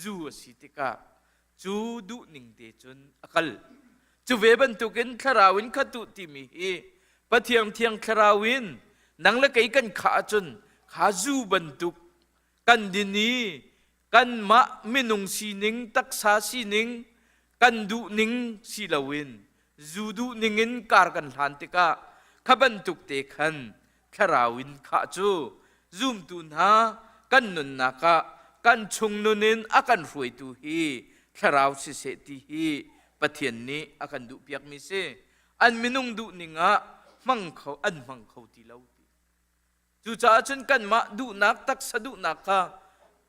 Speaker 13: zu a si tikah cu duh ning te cun a kal cu ve bantukin thlarau in khatu timi hi Pathian thiang thlarau in nang le kei kan khah ahcun kha zu bantuk. Kan din i kanmah minung sining, taksa sining, kan duhning si loin zu duhning in kar kan hlan tikah kha bantuk te khan thlarau in khah cu zumtu hna kan nunnak ah kan chung nun in a kan hruaitu hi thlarau siseh ti hi Pathian nih a kan duhpiakmi si. An minung duhning ah hmang kho an hmang kho ti lo ti. Cucaah cun kanmah duhnak taksa duhnak kha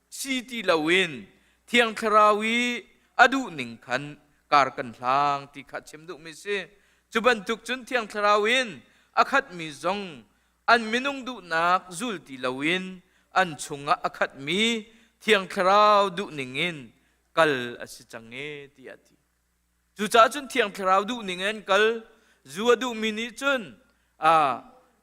Speaker 13: si ti loin Thiang Thlarau i a duhning khan kar kan hlang ti kha chim duhmi si. Cu bantuk cun Thiang Thlarau in a khatmi zong an minung duhnak zul ti loin an chungah a khatmi Thiang Thlarau duhning in kal a si cang e tiah a ti. Cucaah cun Thiang Thlarau duhning in an kal. Zu a duhmi nih cun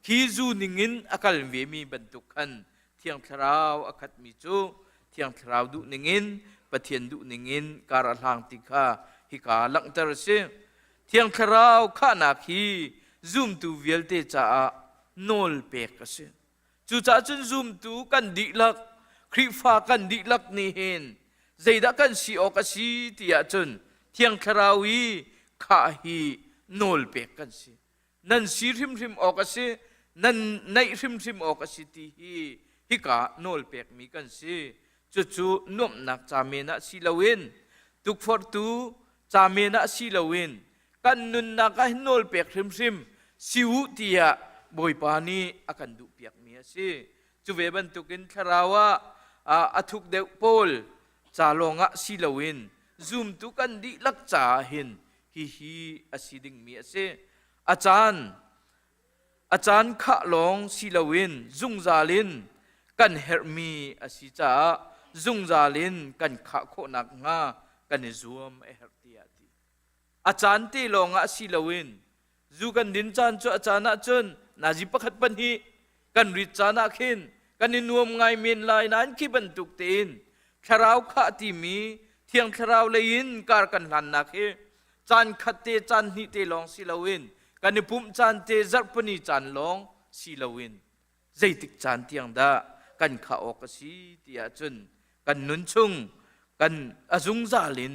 Speaker 13: khi zu ningin a kal vemi bantuk khan Thiang Thlarau a khatmi cu Thiang Thlarau duhning in Pathian duhning in kar a hlang ti kha hika langhter a si. Thiang Thlarau khahnak hi zumtu vialte caah nawl pek a si. Cucaah cun zumtu kan dihlak, Khrihfa kan dihlak nih hin zeidah kan si awk a si ti ahcun Thiang Thlarau i khah hi nawl pek kan si. Nan si hrimhrim awk a si, nan neih hrimhrim awk a si ti hi hika nawl pekmi kan si. Cucu nuamhnak ca men ah si loin tukforhtu ca men ah si loin kan nunnak ah hin nawl pek hrimhrim si u tiah Bawipa nih a kan duhpiakmi a si. Cu ve bantukin thlarau ah a thuk deuh pawl ca lawngah si loin zumtu kan dihlak caah hin hihi a si dingmi a si. A caan a caan khah lawng si loin zungzal in kan herhmi a si caah zungzal in kan khah khawh nakhnga kan i zuam a herh tiah a ti. A caan te lawng ah si loin zu kan din caan cu a caan ahcun nazi pakhat pahnih kan rit caan ah khin kan i nuam ngai men lai nain khi bantuk tein thlarau khah timi thiang thlarau lei in kar kan hlannak hi caan khat te caan hnih te lawng si loin kan i pumh caan te zarhpini caan lawng si loin zeitik caan tiang dah kan khah awk a si ti ahcun kan nun chung kan a zungzal in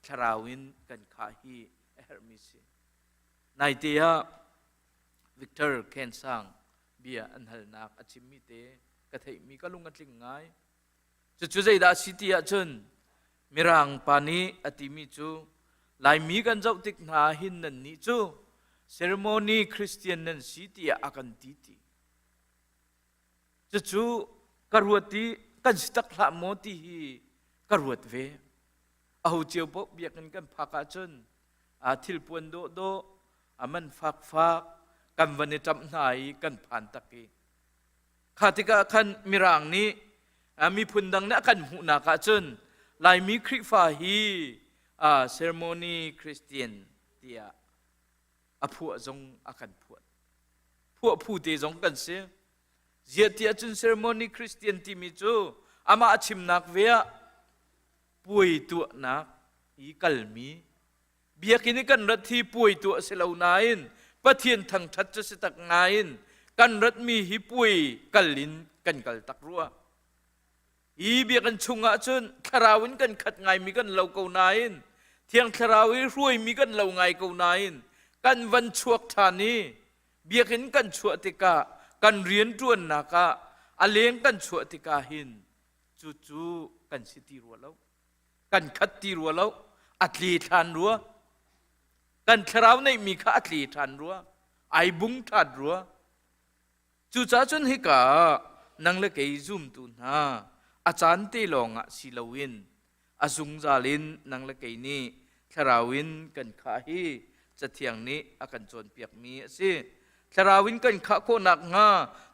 Speaker 13: thlarau in kan khah hi a herhmi si. Naite ah Victor Khensang bia an halnak a chimmi te ka theihmi ka lung a tling ngai. Cucu zeidah a si ti ahcun Mirang pa nih a timi cu Laimi kan zoh tik hna hin nan nih cu ceremony Christian nan si tiah a kan ti ti. Cucu ka ruat i kan si tak hlah maw ti hi ka ruat ve. Aho cio paoh biakinn kan phak ahcun a thilpuan dawhdawh, a man fakfak kan van i ṭamh hna i kan phan tak i kha tikah khan Mirang nih miphun dang nih a kan hmuhnak ahcun Laimi Khrihfa hi ceremony Christian tiah a phuah zong a kan phuah. Phuah phu te zong kan si. Ziah tiah cun ceremony Christian timi cu amah a chimnak ve ah puai tuahnak i kalmi biakinn i kan rat hi puai tuah si lo nain Pathian thangṭhat cu si tak nain kan ratmi hi puai kal in kan kal tak rua. Hi biakinn chungah cun thlarau in kan khat ngaimi kan lo ko nain Thiang Thlarau i hruaimi kan lo ngai ko nain kan van chuak ṭhan i biakinn kan chuah tikah kan rianṭuannak ah a leng kan chuah tikah hin cucu kan si ti rua lo kan khat ti rua lo a tli ṭhan rua kan thlarau neihmi kha a tli ṭhan rua ai bung ṭhan rua Cucaah cun hika ah nang le kei zumtu hna a caan te lawngah si loin a zungzal in nang le kei nih thlarau in kan khah hi Cathiang nih a kan cawnpiakmi a si. Thlarau in kan khah khawh nakhnga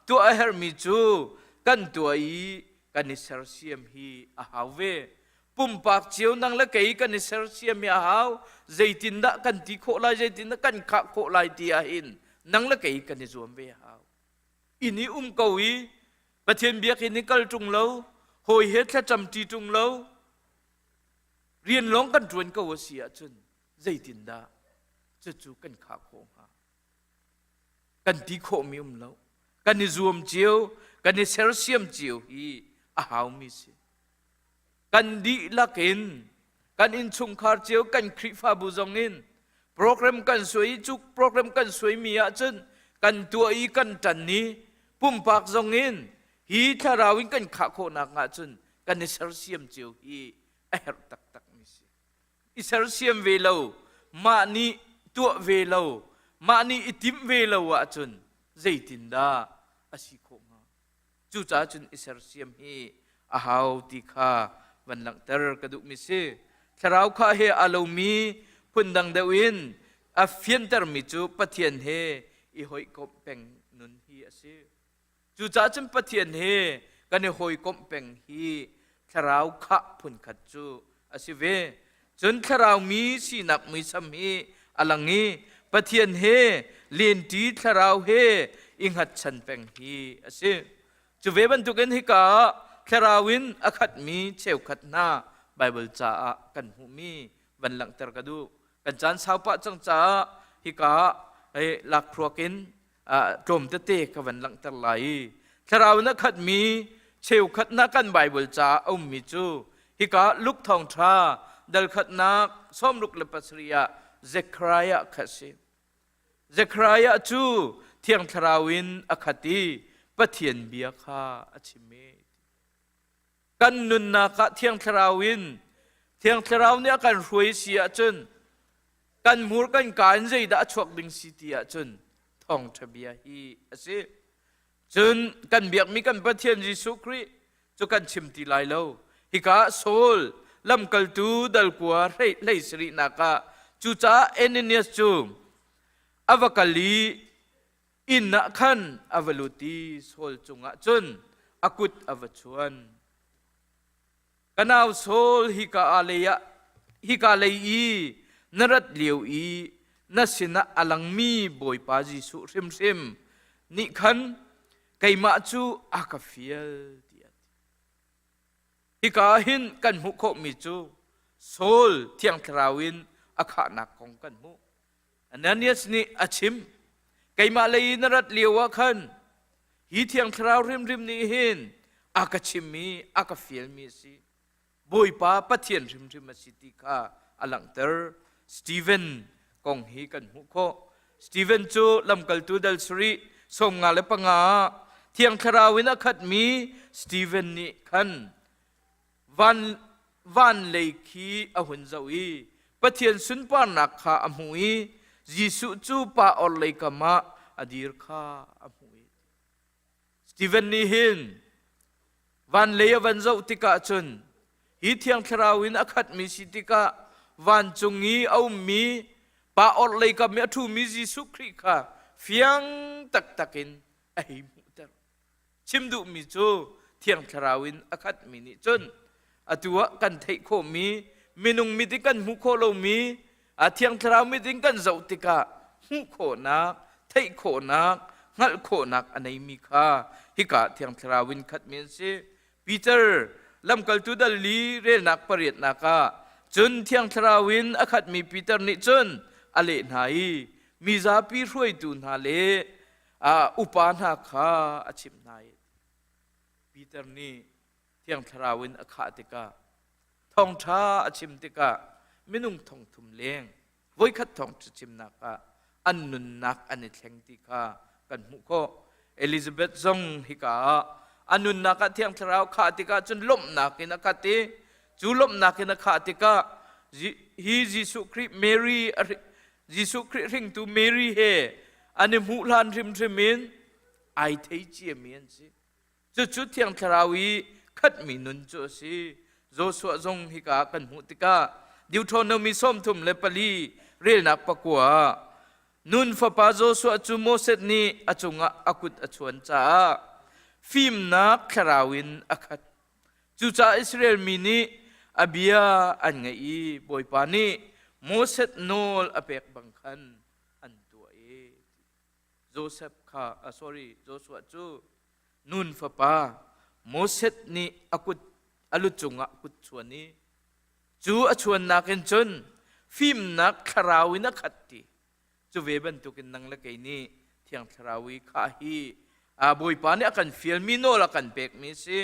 Speaker 13: tuah a herhmi cu kan tuah i kan i sersiam hi a hau ve. Pumpak cio nang le kei kan i sersiam hi a hau. Zeitindah kan ti khawh lai, zeitindah kan khah khawh lai ti ahhin nang le kei kan i zuam ve a hau. Inn i um ko i Pathian biakinn i kal ṭung lo, hawi he thlacam ṭi ṭung lo, rian lawng kan ṭuan ko a si ahcun zeitindah cucu kan khah khawh hnga? Kan ti khawhmi um lo. Kan i zuam cio, kan i sersiam cio hi a haumi si. Kan dihlak in kan innchungkhar cio kan Khrihfabu zong in program kan suai cu program kan suaimi ahcun kan tuah i kan ṭan i pumpak zong in hi thlarau in kan khah khawhnak ahcun kan i sersiam cio hi a herh taktakmi si. I sersiam ve lo, mah nih tuah ve lo, mah nih i timh ve lo ahcun zeitindah a si khawh hnga? Cucaah cun i sersiam hi a hau ti kha van langhter ka duhmi si. Thlarau kha he aa lomi phundang deuh in a fiantermi cu Pathian he i hawikomh peng nun hi a si. Cucaah cun Pathian he kan i hawikomh peng hi thlarau khah phunkhat cu a si ve. Cun thlarau mi sinak muisam hi a lang i Pathian he lenti thlarau he i hngatchan peng hi a si. Cu ve bantukin hika ah thlarau in a khatmi cheukhat hna Baibal caah kan hmuhmi van langhter ka duh. Kan caan sau pah cang caah hika ah hei lakhruak in tlawm tete ka van langhter lai i thlarau in a khatmi cheukhat hna kan Baibal caah a ummi cu hika Luke thawngṭha dal khatnak 67 ah Zechariah kha a si. Zechariah cu Thiang Thlarau in a khat i Pathian bia kha a chim i kan nunnak ah Thiang Thlarau in Thiang Thlarau nih a kan hruai si ahcun kan hmur kan ka in zeidah a chuak ding si ti ahcun thawngṭha bia hi a si. Cun kan biakmi kan Pathian Jesuh Khrih cu kan chim ti lai lo. Hika ah Saul lamkaltu dalkua hlei sarihnak ah cucaah Ananias cu a va kal i inn ah khan a va lut i Saul cungah cun a kut a va chuan. Ka nau Saul hika ah lei ah hika lei i na rat lio i na sinah a langmi Bawipa Jesuh hrimhrim nih khan keimah cu a ka fial tiah a ti. Hika ah hin kan hmuh khawhmi cu Saul Thiang Thlarau in a khahnak kong kan hmuh. Ananias nih a chim, keimah lei i na rat lio ah khan hi Thiang Thlarau hrimhrim nih hin a ka chimmi, a ka fialmi a si. Bawipa Pathian hrimhrim a si ti kha a langhter. Stephen kong hi kan hmuh khawh. Stephen cu lamkaltu dal sarih 55 ah Thiang Thlarau in a khatmi Stephen nih khan van van lei khi a hun zoh i Pathian sunparnak kha a hmuh i Jesuh cu pa orhlei kam ah a dir kha a hmuh i Stephen nih hin van lei a van zoh tikah cun hi Thiang Thlarau in a khatmi si tikah vancung i a ummi pa orhlei kam i a ṭhumi Jesuh Khrih kha fiang taktak in a hei hmuhter. Chim duhmi cu Thiang Thlarau in a khatmi nih cun atu ah kan theih khawhmi minung mit in kan hmuh khawh lomi a Thiang Thlarau mit in kan zoh tikah hmuh khawhnak, theih khawhnak, hngalh khawhnak a neimi kha hika Thiang Thlarau in khatmi an si. Peter lamkaltu dal li relnak pariatnak ah cun Thiang Thlarau in a khatmi Peter nih cun a leh hna i mi zapi hruaitu hna le upa hna kha a chimh hna i Peter nih Thiang Thlarau in a khah tikah thawngṭha a chim tikah minung thongthum leng voikhat thawngṭha chimnak ah an nunnak an i thleng ti kha kan hmuh khawh. Elizabeth zong hika ah a nunnak ah Thiang Thlarau khah tikah cun lawmhnak in a khat i cu lawmhnak in a khah tikah hi Jesuh Khrih Mary Jesuh Khrih hringtu Mary he an i hmuh hlan hrimhrim in ai thei ciami an si. Cucu Thiang Thlarau i khatmi nun cu a si. Joshua zong hika kan hmuh tikah Deuteronomy 34 relnak pakua ah Nun fapa Joshua cu Moses nih a cungah a kut a chuan caah fimnak thlarau in a khat. Cucaah Israel mi nih a bia an ngaih i Bawipa nih Moses nawl a pek bang khan an tuah i Joseph kha uh, sorry Joshua cu Nun fapa Moses nih a kut a lu cungah kut chuan i cu a chuannak in cun fimnak thlarau in a khat ti Cu ve bantukin nang le kei nih Thiang Thlarau i khah hi Bawipa nih a kan fialmi nawl a kan pekmi a si.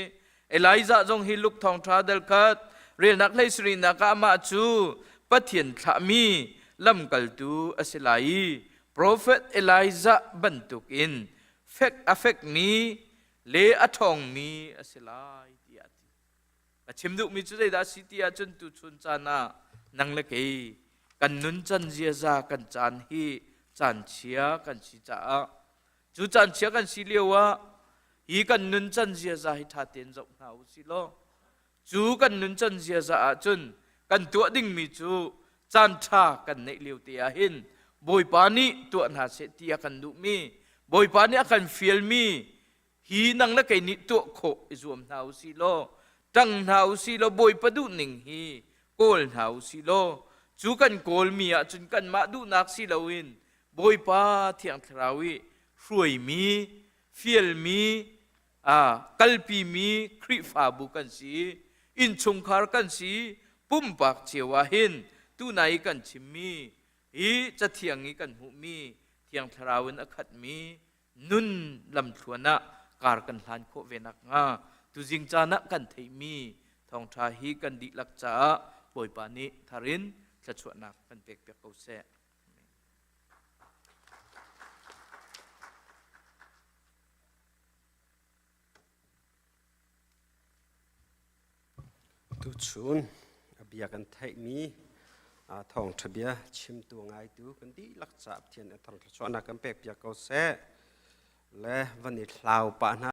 Speaker 13: Elijah zong hi Luke thawngṭha dal khat relnak hlei sarihnak ah amah cu Pathian thlahmi lamkaltu a si lai i profet Elijah bantukin fek a fekmi le a ṭhawngmi a si lai tiah a ti. A chim duhmi cu zeidah a si ti ahcun tuchun caan ah nang le kei kan nun can ziaza kan caan hi caan chia kan si caah cu caan chia kan si lio ah hi kan nun can ziaza hi ṭha tein zoh hna u sih law cu kan nun can ziaza ahcun kan tuah dingmi cu caan ṭha kan neih lio te ah hin Bawipa nih tuah hna seh ti a kan duhmi Bawipa nih a kan fialmi hi nang le kei nih tuah khawh i zuam hna u sih law ṭang hna u sih law Bawipa duhning hi kawl hna u sih law cu kan kawlmi ahcun kanmah duhnak si loin Bawipa Thiang Thlarau i hruaimi fialmi kalpimi Khrihfabu kan si innchungkhar kan si pumpak cio ah hin tunai i kan chimmi hi cathiang i kan hmuhmi Thiang Thlarau in a khatmi nun lamthluan ah kar kan hlan khawh ve nakhnga tuzing caan ah kan theihmi thawngṭha hi kan dihlak caah Bawipa nih thar in thluachuahnak kan pekpiak ko seh.
Speaker 2: Tuchun a bia kan theihmi thawngṭha bia chimtu ngaitu kan dihlak caah Pathian a thar thluachuahnak kan pekpiak ko seh. Le van i hlau pah hna.